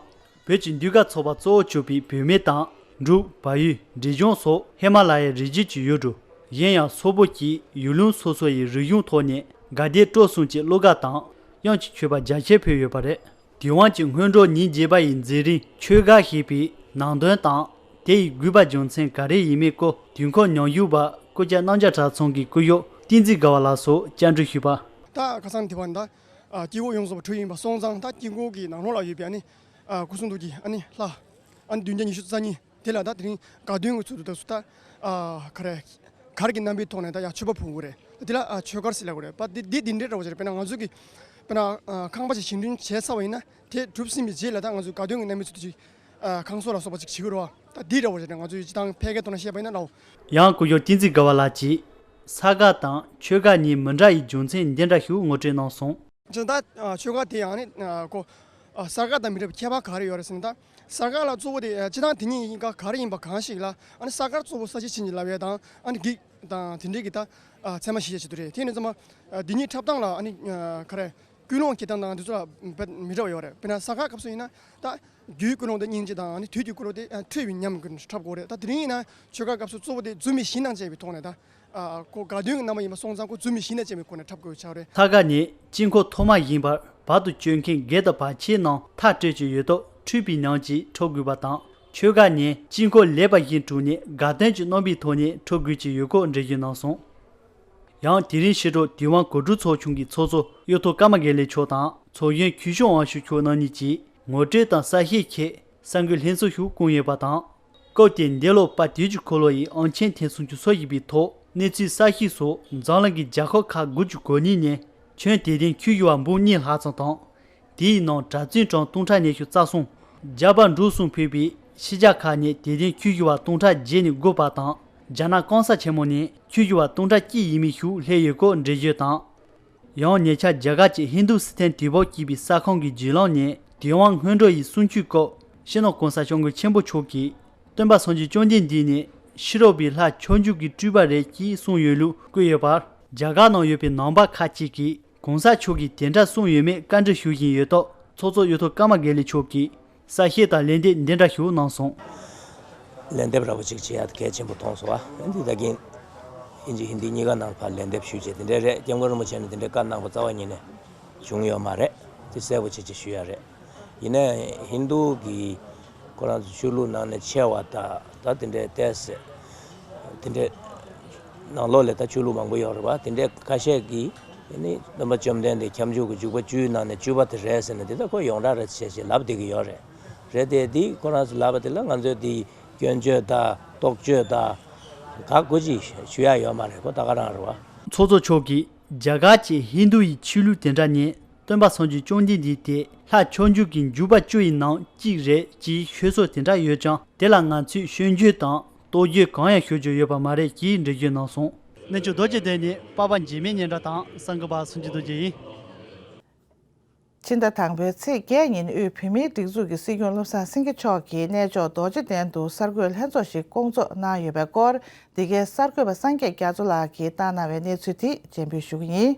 བོད་ཀྱི་ཟློས་གར་ཚོགས་པ་གཙོ་བོ་གྱུར་པའི་བུད་མེད་དང་། འབྲུག་བལ་ཡུལ་འབྲས་ལྗོངས་སོགས་ཧི་མ་ལ་ཡའི་རི་རྒྱུད་ཀྱི་ཡུལ་གྲུ། གཞན་ཡང་སོག་པོ་བཅས་ཡུལ་ལུང་སོ་སོ་ཡི་རིག་གཞུང་ཐོག་ནས་དགའ་དད་སྤྲོ་གསུམ་གྱི་གླུ་གར་དང་། དབྱངས་ཀྱི་མཆོད་པ་རྒྱ་ཆེར་ཕུལ་ཡོད་པ་རེད། དུས་དབང་གི་སྔོན་འགྲོ་ཉིན་བརྒྱད་པ་ཡི་མཛད་རིམ་ཆོས་སྒར་ཞེས་པའི་ནང་དོན་དང་། དེ་ཡི་དགོས་པ་རྒྱུ་མཚན་ག་རེ་ཡིན་མིན་སྐོར་དུས་འཁོར་ཉམས་ཞིབ་པ་སྐུ་བཅར་གནང་རྒྱ་གྲྭ་ཚང་གི་སྐུ་ཞབས་བསྟན་འཛིན་དགའ་བ་ལགས་སུ་བཅར་འདྲི་ཞུས་པ། ད་ཁ་སང་དེ་བར་ད་ཨ་དཀྱིལ་འཁོར་ཡོངས་སུ་གྲུབ་ཡིན་པ་སོང་ཙང་། ད་དཀྱིལ་འཁོར་གྱི་ནང་ལོགས་ལ་ཡོད་པའི་ཨ་ནི་ཨ་སྐུ་གསུང་ཐུགས་ཀྱི་ཨ་ནི་ལྷ་ཨ་ནི་བདུན་བརྒྱ་ཉི་ཤུ་རྩ་གཉིས་དེ་ལ་ད་དེ་རིང་དགའ་སྟོན་གྱི་ཚུལ་དུ་ད་སུ་ད་ཨ་ག་རེ་གར་གྱི་རྣམ་པའི་ཐོག་ནས་ད་ཡ་མཆོད་པ་ཕུལ་དགོས་རེད། ད་དེ་ལ་ཨ་ཆོས་སྒར་ཟེར་ལབ་དགོས་རེད་པ། དེ་དེ་དེ་འདྲའི་འདྲ་བོ་ཅིག་རེད། དཔེར་ན་ང་ཚོ་གི་དཔེར་ན་ཨ་ཁང་པ་ཅིག་བཞེངས་སྐྲུན་བྱས་ཚར་བ་ཡིན་ན། དེ་གྲུབ་ཟིན་པའི་རྗེས་ལ་ད་ང་ཚོས་དགའ་སྟོན་གྱི་རྣམ་པའི་ཚུལ་དུ་ཅིག་ཨ་ཁང་གསོ་ལ་སོགས་པ་ཅིག་བྱེད་ཀྱི་རེད་བ། ད་འདི་འདྲ་བོ་ཞིག་རེད། ང་ཚོས་སྤྱི་བཏང་ཕལ་སྐད་ཐོག་ནས་བཤད་པ་ཡིན་ན་ལའོ། ཡང་སྐུ་ཞབས་བསྟན་འཛིན་དགའ་བ་ལགས་ཀྱིས་ས་ག་དང་ཆོས་སྒར་གཉིས་མི་འདྲ་བའི་རྒྱུ་མཚན་འདི་འདྲ་ཞིག་ངོ་སྤྲོད་གནང་སོང་། ཅི་ད་ཨ་ཆོས་སྒར་དེ་ཡང་ནི་ཨ་ཁོ་ཨ་ས་ག་དང་མི་འདྲ་བའི་ཁྱད་པར་ག་རེ་ཡོད་རེད་ཟེར་ན། ད་ས་ག་ལ་གཙོ་བོ་དེ་ཨ་སྤྱི་བཏང་དེ་གཉིས་ཀ་ག་རེ་ཡིན་པ་གང་ཞིག་ལ། ཨ་ནི་ས་གར་གཙོ་བོ་ས་སྐྱ་བྱིན་གྱིས་བརླབས་ཡས་དང་ཨ་ནི་བགེགས་དང་དེ་འདྲའི་གི་ད་ཨ་མཚན་མ་ཞིག་བྱེད་ཀྱི་འདུག་རེད། དེ་ནི་ཚང་མ་ཨ་འདི་གཉིས་འཁྲབ་སྟངས་ལ་ཨ་ནི་ཨ་ག་རེ། ཀུན་སློང་སྐྱེ་སྟངས་དང་འདི་ཚོ་ལ་དཔེ་མི་འདྲ་བ་ཡོད་རེད། དཔེར་ན་ས་ག་སྐབས་སུ་ཡིན་ན་ད་རྒྱུའི་ཀུན་སློང་དེ་སྙིང་རྗེ་དང་ནི་དུས་ཀྱི་ཀུན་སློང་དེ་ཨ་ཁྲོས་པའི་ཉམས་ཀྱིས་འཁྲབ་དགོས་རེད། ད་དེ་རིང་ཡིན་ན་ཆོས་སྒར་སྐབས་སུ་གཙོ་བོ་དེ་རྫུན་མའི་ཞིང་དང་བཅས་པའི་ཐོག་ནས་ད་ཨ་ཁོ་དགའ་སྟོན་གྱི་རྣམ་པ་ཡིན་པ་སོང་ཙང་ཁོ་རྫུན་མའི་ཞིང་དང་བཅས་པའི་སྒོ་ནས་འཁྲབ་དགོས་ཆགས་རེད། ས་ག་ནས་དཀྱིལ་འཁོར་ཐོག་མ་ཡིན་པར་བར་དུ་བསྐྱོད་མཁན་བགེགས་དང་བར་ཆད་རྣམས་མཐའ་སྐྲོད་ཀྱི་ཡོད་སྟབས་ཁྲོས་པའི་ཉམས་ཀྱིས་འཁྲབ་དགོས་པ་དང་། ཆོས་སྒར་ནས་དཀྱིལ་འཁོར་ལེགས་པར་བཞེངས་གྲུབ་ནས་དགའ་སྟོན་གྱི་རྣམ་པའི་ཐོག་ནས་འཁྲབ་དགོས་ཀྱི་ཡོད་སྐོར་འགྲེལ་བརྗོད་གནང་སོང་། ཡང་དེ་རིང་ཕྱི་དྲོ་དུས་དབང་གོ་སྒྲིག་ཚོགས་ཆུང་གི་ཚོགས་གཙོ་གཡུ་ཐོག་ཀརྨ་དགེ་ལེགས་མཆོག་དང་ཚོགས་གཞོན་ཆོས་སྐྱོང་དབང་ཕྱུག་མཆོག་རྣམ་གཉིས་ཀྱིས་ངོ་སྤྲོད་དང་གསལ་བཤད་ཆེད་གསར་འགོད་ལྷན་ཚོགས་ཤིག་བསྐོངས་ཡོད་པ་དང་། སྐབས་དེར་འདས་ལོ་དཔལ་དུས་ཀྱི་འཁོར་ལོ་ཡི་དབང་ཆེན་ཐེངས་སུམ་ཅུ་སོ་བཞི་པའི་ཐོག་གནས་ཚུལ་གསར་ཤོས་སོགས་འཛམ་གླིང་གི་རྒྱལ་ཁབ་ཁག་དགུ་བཅུ་གོ་གཉིས་ནས་ཁྱོན་དད་ལྡན་ཆོས་ཞུ་བ་འབུམ་གཉིས་ལྷག་ཙམ་དང་། དེའི་ནང་གྲྭ་བཙུན་གྲངས་སྟོང་ཕྲག་ཉི་ཤུ་རྩ་གསུམ། རྒྱ་བལ་འབྲུག་གསུམ་ཕུད་པའི་ཕྱི་རྒྱལ་ཁག་ནས་དད་ལྡན་ཆོས་ཞུ་བ་སྟོང་ཕྲག་བརྒྱད་ནས་དགུ་བར་དང་། རྒྱ་ནག་གང་ས་ཆེན་མོ་ནས་ཆོས་ཞུ་བ་སྟོང་ཕྲག་གཅིག་ཡས་མས་ཤིག་སླེབས་ཡོད་སྐོར་འགྲེལ་བརྗོད་དང་། ཡང་ཉེ་ཆར་རྒྱ་གར་གྱི་ཧིན་རྡུ་སི་ཐན་དུས་བབ་ཅེས་པའི་གསར་ཁང་གི་བརྒྱུད་ལམ་ནས་དུས་དབང་སྔོན་འགྲོ་ཡི་གསུང་ཆོས་སྐབས་སྤྱི་ནོར་གོང་ས་སྐྱབས་མགོན་ཆེན་པོ་མཆོག་གིས། སྟོན་པ་སངས་རྒྱས་བཅོམ་ལྡན་འདས་ནི་ཕྱི་རོལ་པའི་ལྷ་བྱང་ཆུབ་ཀྱི་སྤྲུལ་པ་རེད་ཅེས་གསུངས་ཡོད་ལུགས་བཀོད་ཡོད་པར། རྒྱ་གར་ནང་ཡོད་པའི་ནང་པ་ཁག་ཅིག་གིས་གོང་ས་མཆོག་གིས་དེ་འདྲ་གསུངས་ཡོད་མེད་བཀའ་འདྲི་ཞུ་བཞིན་ཡོད་སྟབས། ཚོགས་གཙོ་གཡུ་ཐོག་ཀརྨ་དགེ་ལེགས་མཆོག་གིས་གསལ་བཤད་དང་ལན་འདེབས་འདི་འདྲ་ཞིག་གནང་སོང་། ལན་འདེབས་འདྲ་པོ་ཅིག་བྱེད་ཡ་གལ་ཆེན་པོ་མཐོང་སོང་བ། འདི་ད་གིན་ཨིན་ཇི་ཧིན་དི་གཉིས་ཀ་ནང་ཕར་ལན་འདེབས་ཞུས་བྱས་དེ་འདྲ་རེད། སྐྱབས་མགོན་རིན་པོ་ཆེ་ནས་དེ་འདྲའི་བཀའ་གནང་པ་རྩ་བ་ཉིད་ནས་བྱུང་ཡོད་མ་རེད། དེ་གསལ་པོ་ཅིག་ཅིག་ཞུ་ཡ་རེད། ཡིན་ནའི་ཧིན་རྡུ་གི་ཁོ་རང་ཚོ་ཆོས་ལུགས་ནང་ནས་ཆེ་བ་དང་ད་དེ་འདྲའི་ཏོག་ཙམ་དེ་འདྲའི་ནང་ལོགས་ལ་ད་ཆོས་ལུགས་མང་པོ་ཡོད་རེད་བ། དེ་འདྲའི་ཁ་ཤས་ཀྱིས་ཨ་ནི་སྟོན་པ་བཅོམ་ལྡན་འདས་ཁྱབ་འཇུག་གི་འཇུག་པ་བཅུའི་ནང་ནས་བཅུ་པ་དེ་རེད་ཟེར་ནས་དེ་ད་ཁོ་ཡོངས་གྲགས་རེད་ཅེས་ཅེས་ལབ་བསྡད་ཀྱི་ཡོད་རེད། རེད་དེ་དེ་ཁོ་རང་ཚོ་ལབ་པ་དེ་ལ་ང་ཚོས་དེ་སྐྱོན་བརྗོད་དང་རྟོག་དཔྱོད་དང་ག་དགོས་ཅིག་ཞུ་ཡ་ཡོད་མ་རེད། ཁོ་ད་ག་རང་རེད་བ། ཚོགས་གཙོ་མཆོག་གིས་རྒྱ་གར་གྱི་ཧིན་རྡུ་ཡི་ཆོས་ལུགས་དེ་འདྲ་ནས། སྟོན་པ་སངས་རྒྱས་བཅོམ་ལྡན་འདས་དེ་ལྷ་བྱང་ཆུབ་ཀྱི་འཇུག་པ་བཅུ་ཡི་ནང་གཅིག་རེད་ཅེས་ཤོད་སྲོལ་དེ་འདྲ་ཡོད་ཀྱང་། དེ་ལ་ང་ཚོས་སྐྱོན་བརྗོད་དང་རྟོག་དཔྱོད་གང་ཡང་ཞུ་རྒྱུ་ཡོད་པ་མ་རེད་ཅེས་འགྲེལ་བརྗོད་གནང་སོང་། གནས་མཆོག་རྡོ་རྗེ་གདན་ནས་པར་པ་འཇིགས་མེད་སྙན་གྲགས་དང་གསར་འགོད་པ་སུམ་ཅུ་རྡོ་རྗེ་ཡིན། ཕྱི་ཟླ་དང་པོའི་ཚེས་བརྒྱད་ཉིན་དབུས་བོད་མིའི་སྒྲིག་འཛུགས་ཀྱི་སྲིད་སྐྱོང་བློ་བཟང་སེང་གེ་མཆོག་གིས་གནས་མཆོག་རྡོ་རྗེ་གདན་དུ་གསར་འགོད་ལྷན་ཚོགས་ཤིག་བསྐོང་ཚོགས་གནང་ཡོད་པའི་སྐོར། འདི་གའི་གསར་འགོད་པ་སངས་རྒྱས་རྒྱ་མཚོ་ལགས་ཀྱིས་བཏང་གནང་བའི་གནས་ཚུལ་དེ་སྤྱན་འབུལ་ཞུ་གི་ཡིན།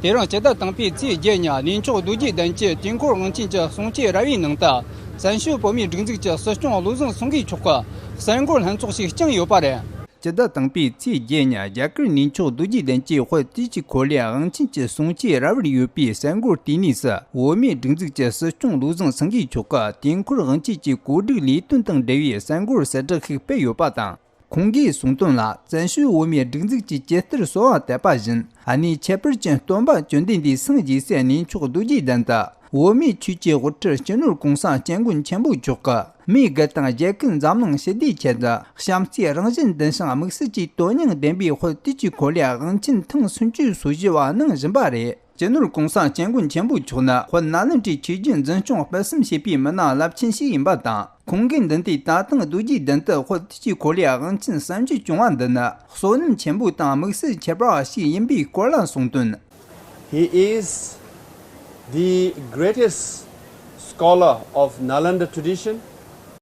དེ་རིང་སྤྱི་ཟླ་དང་པོའི་ཚེས་བརྒྱད་ཉིན་གནས་མཆོག་རྡོ་རྗེ་གདན་གྱི་དུས་འཁོར་དབང་ཆེན་གྱི་གསུང་ཆོས་ར་བའི་ནང་དུ། བཙན་བྱོལ་བོད་མིའི་སྒྲིག་འཛུགས་ཀྱི་སྲིད་སྐྱོང་བློ་བཟང་སེང་གེ་མཆོག་གིས་གསར་འགོད་ལྷན་ཚོགས་ཤིག་བསྐྱངས་ཡོད་པ་རེད། སྤྱི་ཟླ་དང་པོའི་ཚེས་བརྒྱད་ཉིན་རྒྱ་གར་གནས་མཆོག་རྡོ་རྗེ་གདན་གྱི་དཔལ་དུས་ཀྱི་འཁོར་ལོའི་དབང་ཆེན་གྱི་གསུང་ཆོས་ར་བར་ཡོད་པའི་གསར་འགོད་ལྟེ་གནས་སུ། བོད་མིའི་སྒྲིག་འཛུགས་ཀྱི་སྲིད་སྐྱོང་བློ་བཟང་སེང་གེ་མཆོག་གིས་དུས་འཁོར་དབང་ཆེན་གྱི་གོ་སྒྲིག་ལས་དོན་དང་འབྲེལ་བའི་གསར་འགོད་གསལ་བསྒྲགས་ཤིག་སྤེལ་ཡོད་པ་དང་། ཁོང་གིས་གསུངས་དོན་ལ། བཙན་བྱོལ་བོད་མིའི་སྒྲིག་འཛུགས་ཀྱི་ཇི་ལྟར་གསོལ་བ་བཏབ་པ་བཞིན། ཨ་ནེ་ཁྱད་པར་ཅན་སྟོན་པ་བཅོམ་ལྡན་འདས་སངས་རྒྱས་སའི་གནས་མཆོག་རྡོ་རྗེ་གདན་དུ། བོད་མིའི་ཆོས་ཀྱི་དབུ་ཁྲིད་སྤྱི་ནོར་༸གོང་ས་༸སྐྱབས་མགོན་ཆེན་པོ་མཆོག་གིས། མི་སྒེར་དང་རྒྱལ་ཁབ་འཛམ་གླིང་ཞི་བདེའི་ཆེད་དུ། བྱམས་བརྩེའི་རང་བཞིན་ལྡན་ཞིང་དམིགས་བསལ་གྱི་དོན་སྙིང་ལྡན་པའི་དཔལ་དུས་ཀྱི་འཁོར་ལོའི་དབང་ཆེན་ཐེངས་སུམ་ཅུ་སོ་བཞི་བ་གནང་བཞིན་པ་རེད། སྤྱི་ནོར་༸གོང་ས་༸སྐྱབས་མགོན་ཆེན་པོ་མཆོག་ནི་དཔལ་ནཱ་ལེནྡྲའི་ཆོས་བརྒྱུད་འཛིན་སྐྱོང་སྤེལ་གསུམ་བྱེད་པའི་མི་སྣ་རླབས་ཆེན་ཞིག་ཡིན་པ་དང་། ཁོང་གི་མདུན་དུ་ད་ཐེངས་རྡོ་རྗེ་གདན་དུ་དཔལ་དུས་ཀྱི་འཁོར་ལོའི་དབང་ཆེན་སུམ་ཅུ་བྱུང་བ་འདི་ནི་བསོད་ནམས་ཆེན་པོ་དང་དམིགས་བསལ་ཁྱད་པར་བ་ཞིག་ཡིན་པའི་སྐོར་ལ་གསུངས་དོན། He is the greatest scholar of Nalanda tradition.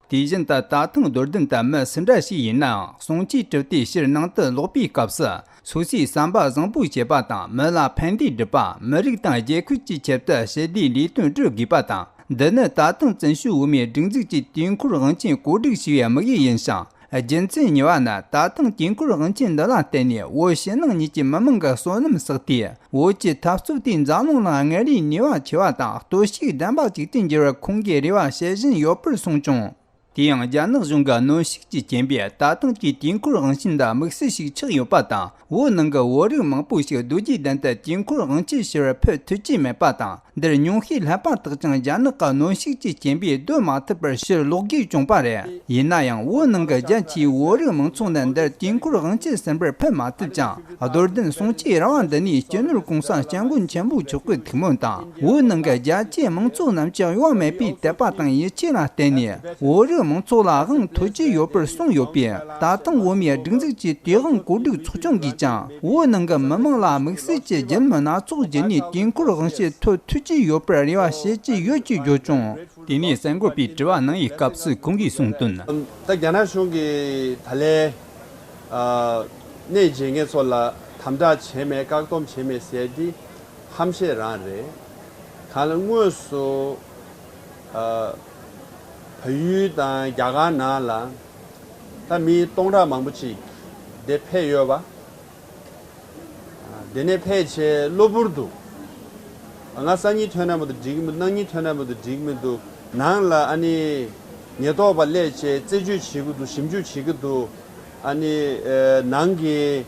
དེ་བཞིན་དུ་ད་ཐེངས་རྡོར་གདན་དུ་མི་སུ་འདྲ་ཞིག་ཡིན་ནའང་གསུང་ཆོས་གྲུབ་སྟེ་ཕྱིར་ནང་དུ་ལོག་པའི་སྐབས་སུ། སོ་སོའི་བསམ་པ་བཟང་པོ་བྱེད་པ་དང་མི་ལ་ཕན་བདེ་སྒྲུབ་པ། མི་རིགས་དང་རྒྱལ་ཁབ་ཀྱི་ཆེད་དུ་ཞི་བདེའི་ལས་དོན་སྒྲུབ་དགོས་པ་དང་། འདི་ནི་ད་ཐེངས་བཙན་བྱོལ་བོད་མིའི་སྒྲིག་འཛུགས་ཀྱི་དུས་འཁོར་དབང་ཆེན་གོ་སྒྲིག་བྱས་པའི་དམིགས་ཡུལ་ཡིན་ཞིང་། རྒྱུ་མཚན་གཉིས་པ་ནི། ད་ཐེངས་དུས་འཁོར་དབང་ཆེན་འདི་ལ་བརྟེན་ནས་བོད་ཕྱི་ནང་གཉིས་ཀྱི་མི་མང་གི་བསོད་ནམས་བསགས་ཏེ། བོད་ཀྱི་འཐབ་རྩོད་དེ་འཛམ་གླིང་ནང་སྔར་ལས་ནུས་པ་ཆེ་བ་དང་གཏོར་བཤིག་ལྡན་པ་ཅིག་ཏུ་འགྱུར་བར་ཁོང་གིས་རེ་བ་བྱེད་བཞིན་ཡོད་པར་གསུངས་བྱུང་། དེ་ཡང་རྒྱ་ནག་གཞུང་གིས་གནོན་ཤུགས་ཀྱི་རྐྱེན་པས། ད་ཐེངས་ཀྱི་དུས་འཁོར་དབང་ཆེན་འདི་དམིགས་བསལ་ཞིག་ཆགས་ཡོད་པ་དང་། བོད་ནང་གི་བོད་རིགས་མང་པོ་ཞིག་རྡོ་རྗེ་གདན་དུ་དུས་འཁོར་དབང་ཆེན་ཕྱིར་ཕུད་ཐུབ་ཀྱི་མེད་པ་དང་། འདིར་ཉུང་ཤས་ལྷག་པ་དག་ཀྱང་རྒྱ་ནག་གི་གནོན་ཤུགས་ཀྱི་རྐྱེན་པས་སྡོད་མ་ཐུབ་པར་ཕྱིར་ལོག་དགོས་བྱུང་བ་རེད། ཡིན་ན་ཡང་བོད་ནང་གི་རྒྱ་ཆེའི་བོད་རིགས་མང་ཚོགས་ནི་འདིར་དུས་འཁོར་དབང་ཆེན་གསན་པར་ཕུད་མ་ཐུབ་ཅིང་། རྡོར་གདན་གསུང་ཆོས་ར་བ་འདི་ནས་སྤྱི་ནོར་༸གོང་ས་༸སྐྱབས་མགོན་ཆེན་པོ་མཆོག་གི་ཐུགས་སྨོན་དང་། བོད་ནང་གི་རྒྱ་ཆེའི་མང་ཚོགས་རྣམས་ཀྱི་གཡོ་བ་མེད་པའི་དད་པ་དང་ཡིད་ཆེས་ལ་བརྟེན་ནས། བོད་རིགས་མང་ཚོགས་ལ་དབང་ཐོབ་ཀྱི་ཡོད་པར་གསུངས་ཡོད་པས། ད་ཐེངས་བོད་མིའི་སྒྲིག་འཛུགས་ཀྱི་དུས་དབང་གོ་སྒྲིག་ཚོགས་ཆུང་གིས་ཀྱང་། བོད་ནང་གི་མི་མང་ལ་དམིགས་བསལ་གྱི་རྒྱལ་མི་སྣ་ཚོགས་བརྒྱུད་ནས་དུས་འཁོར་དབང་ཆེན་ཐོབ་ཐུབ་ཀྱི་ཡོད་པར་རེ་བ་བྱེད་ཀྱི་ཡོད་ཅེས་བརྗོད་བྱུང་། དེ་ནས་གསར་འགོད་པས་དྲི་བ་གནང་བའི་སྐབས་སུ་ཁོང་གིས་གསུངས་དོན། ད་རྒྱ་ནག་གཞུང་གིས་ད་ལན། ཨ། གནས་མཇལ་མཁན་ཚོ་ལ་དམ་དྲག་བྱས་མེད། བཀག་སྡོམ་བྱས་མེད་ཟེར་དེ་ཧམ་བཤད་རང་རེད། གང་ལ་དངོས་སུ། ཨ། བལ་ཡུལ་དང་རྒྱ་གར་ནང་ལ་ད་མི་སྟོང་ཕྲག་མང་པོ་ཅིག་འདིར་ཕེབས་ཡོད་པ། དེ་ནས་ཕལ་ཆེར་གློ་བུར་དུ། ང་སང་ཉིན་ཐོན་ན་མི་འདུག་འགྲིག་མི་འདུག་གནངས་ཉིན་ཐོན་ན་མི་འདུག་འགྲིག་མི་འདུག་ནང་ལ་ཨ་ནི་ཉེན་རྟོག་པ་སླེབས་བྱས་རྩད་གཅོད་བྱེད་ཀྱི་འདུག་ཞིབ་འཇུག་བྱེད་ཀྱི་འདུག་ཨ་ནི་ནང་གི་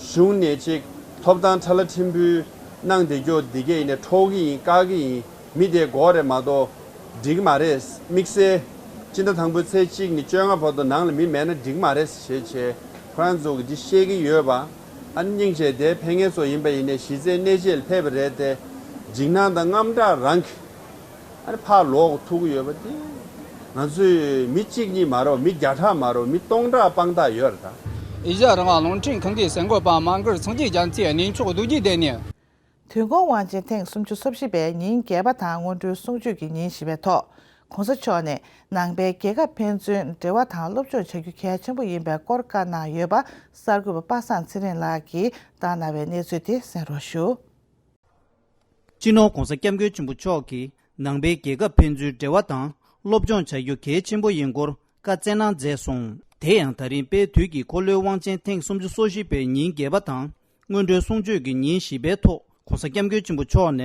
གཞུང་ནས་ཅིག་ཐོབ་ཐང་ཁྲ་ལ་ཁྲིམས་དཔོན་གནང་བསྡད་རྒྱུ་འདི་གས་ཡིན་ནས་འཕྲོག་གི་ཡིན། བཀག་གི་ཡིན། མི་དེ་དགོས་རེད་མ་གཏོགས་འགྲིག་མ་རེད། དམིགས་བསལ་སྤྱི་ཟླ་དང་པོའི་ཚེས་གཅིག་ནས་བཅོ་ལྔ་བར་དུ་ནང་ལ་མི་མེད་ན་འགྲིག་མ་རེད་ཞེས་བྱས་ཁོ་རང་ཚོ་གིས་འདི་བཤད་ཀྱི་ཡོད་པ། ཨ་ནི་སྙིང་རྗེ་དེ་ཕེབས་མཁན་ཚོ་ཡིན་པ་ཡིན་ནའི་གཞི་རྩའི་གནས་བཅས་ལ་ཕེབས་པ་རེད་དེ། འཇིགས་སྣང་དང་དངངས་སྐྲག་རང་གིས་ཨ་ནི་ཕར་ལོག་ཐུག་གི་ཡོད་པ་དེ། ང་ཚོས་མི་གཅིག་གཉིས་མ་རེད། མི་བརྒྱ་ཕྲག་མ་རེད། མི་སྟོང་ཕྲག་དཔང་རྟགས་ཡོད་རེད་ད། ཨེ་ཤ་ཡ་རང་དབང་རླུང་འཕྲིན་ཁང་གི་གསར་འགོད་པ་མ་གར་སངས་རྒྱས་རྒྱ་མཚོའི་གནས་མཆོག་རྡོ་རྗེ་གདན་ནས། དུས་འཁོར་དབང་ཆེན་ཐེངས་སུམ་ཅུ་སོ་བཞི་པའི་ཉིན་བརྒྱད་པ་དང་སྔོན་འགྲོའི་གསུང་ཆོས་ཀྱི་ཉིན་བཞི་པའི་ཐོག ྋགོང་ས་མཆོག་ནས་ནང་པའི་རྒྱལ་ཁབ་ཕན་ཚུན་འབྲེལ་བ་དང་སློབ་སྦྱོང་བྱ་རྒྱུ་གལ་ཆེན་པོ་ཡིན་པའི་སྐོར་བཀའ་གནང་ཡོད་པ། གསར་འགོད་པ་པ་སངས་ཚེ་རིང་ལགས་ཀྱིས་བཏང་གནང་བའི་གནས་ཚུལ་དེ་གསན་རོགས་ཞུ། སྤྱི་ནོར་༧གོང་ས་༧སྐྱབས་མགོན་ཆེན་པོ་མཆོག་གིས་ནང་པའི་རྒྱལ་ཁབ་ཕན་ཚུན་འབྲེལ་བ་དང་སློབ་སྦྱོང་བྱ་རྒྱུ་གལ་ཆེན་པོ་ཡིན་སྐོར་བཀའ་སྩལ་གནང་མཛད་སོང་། དེ་ཡང་ད་རིང་དཔལ་དུས་ཀྱི་འཁོར་ལོའི་དབང་ཆེན་ཐེངས་སུམ་ཅུ་སོ་བཞི་པའི་ཉིན་བརྒྱད་པ་དང་། སྔོན་འགྲོའི་གསུང་ཆོས་ཀྱི་ཉིན་བཞི་པའི་ཐོག་༧གོང་ས་༧སྐྱབས་མགོན་ཆེན་པོ་མཆོག་ནས་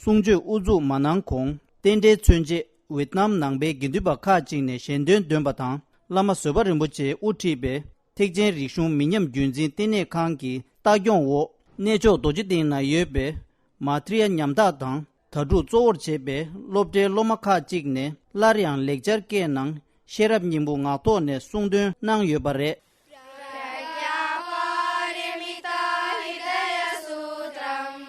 གསུང་ཆོས་དབུ་འཛུགས་མ་གནང་གོང་། རྟེན་འབྲེལ་མཚོན་ཆེད་ཝེད་ནམ་ནང་པའི་དགེ་འདུན་པ་ཁག་ཅིག་ནས་ཞལ་འདོན་འདོན་པ་དང་། བླ་མ་བཟོད་པ་རིན་པོ་ཆེས་དབུ་ཁྲིད་པའི་ཐེག་ཆེན་རིག་གཞུང་མི་ཉམས་རྒྱུན་འཛིན་བསྟི་གནས་ཁང་གི་ལྟ་སྐྱོང་འོག་གནས་མཆོག་རྡོ་རྗེ་གདན་ན་ཡོད་པའི་མ་ཐི་རི་ཡ་ཉམ་ཐག་དང་། དྭ་ཕྲུག་གཙོ་བོར་བྱས་པའི་སློབ་གྲྭའི་སློབ་མ་ཁག་ཅིག་ནས་སླར་ཡང་ལེགས་སྦྱར་སྐད་ནང་ཤེས་རབ་སྙིང་པོ་ངག་ཐོག་ནས་གསུང་འདོན་གནང་ཡོད་པ་རེད། प्रज्ञापारमिताहृदयसूत्रम्।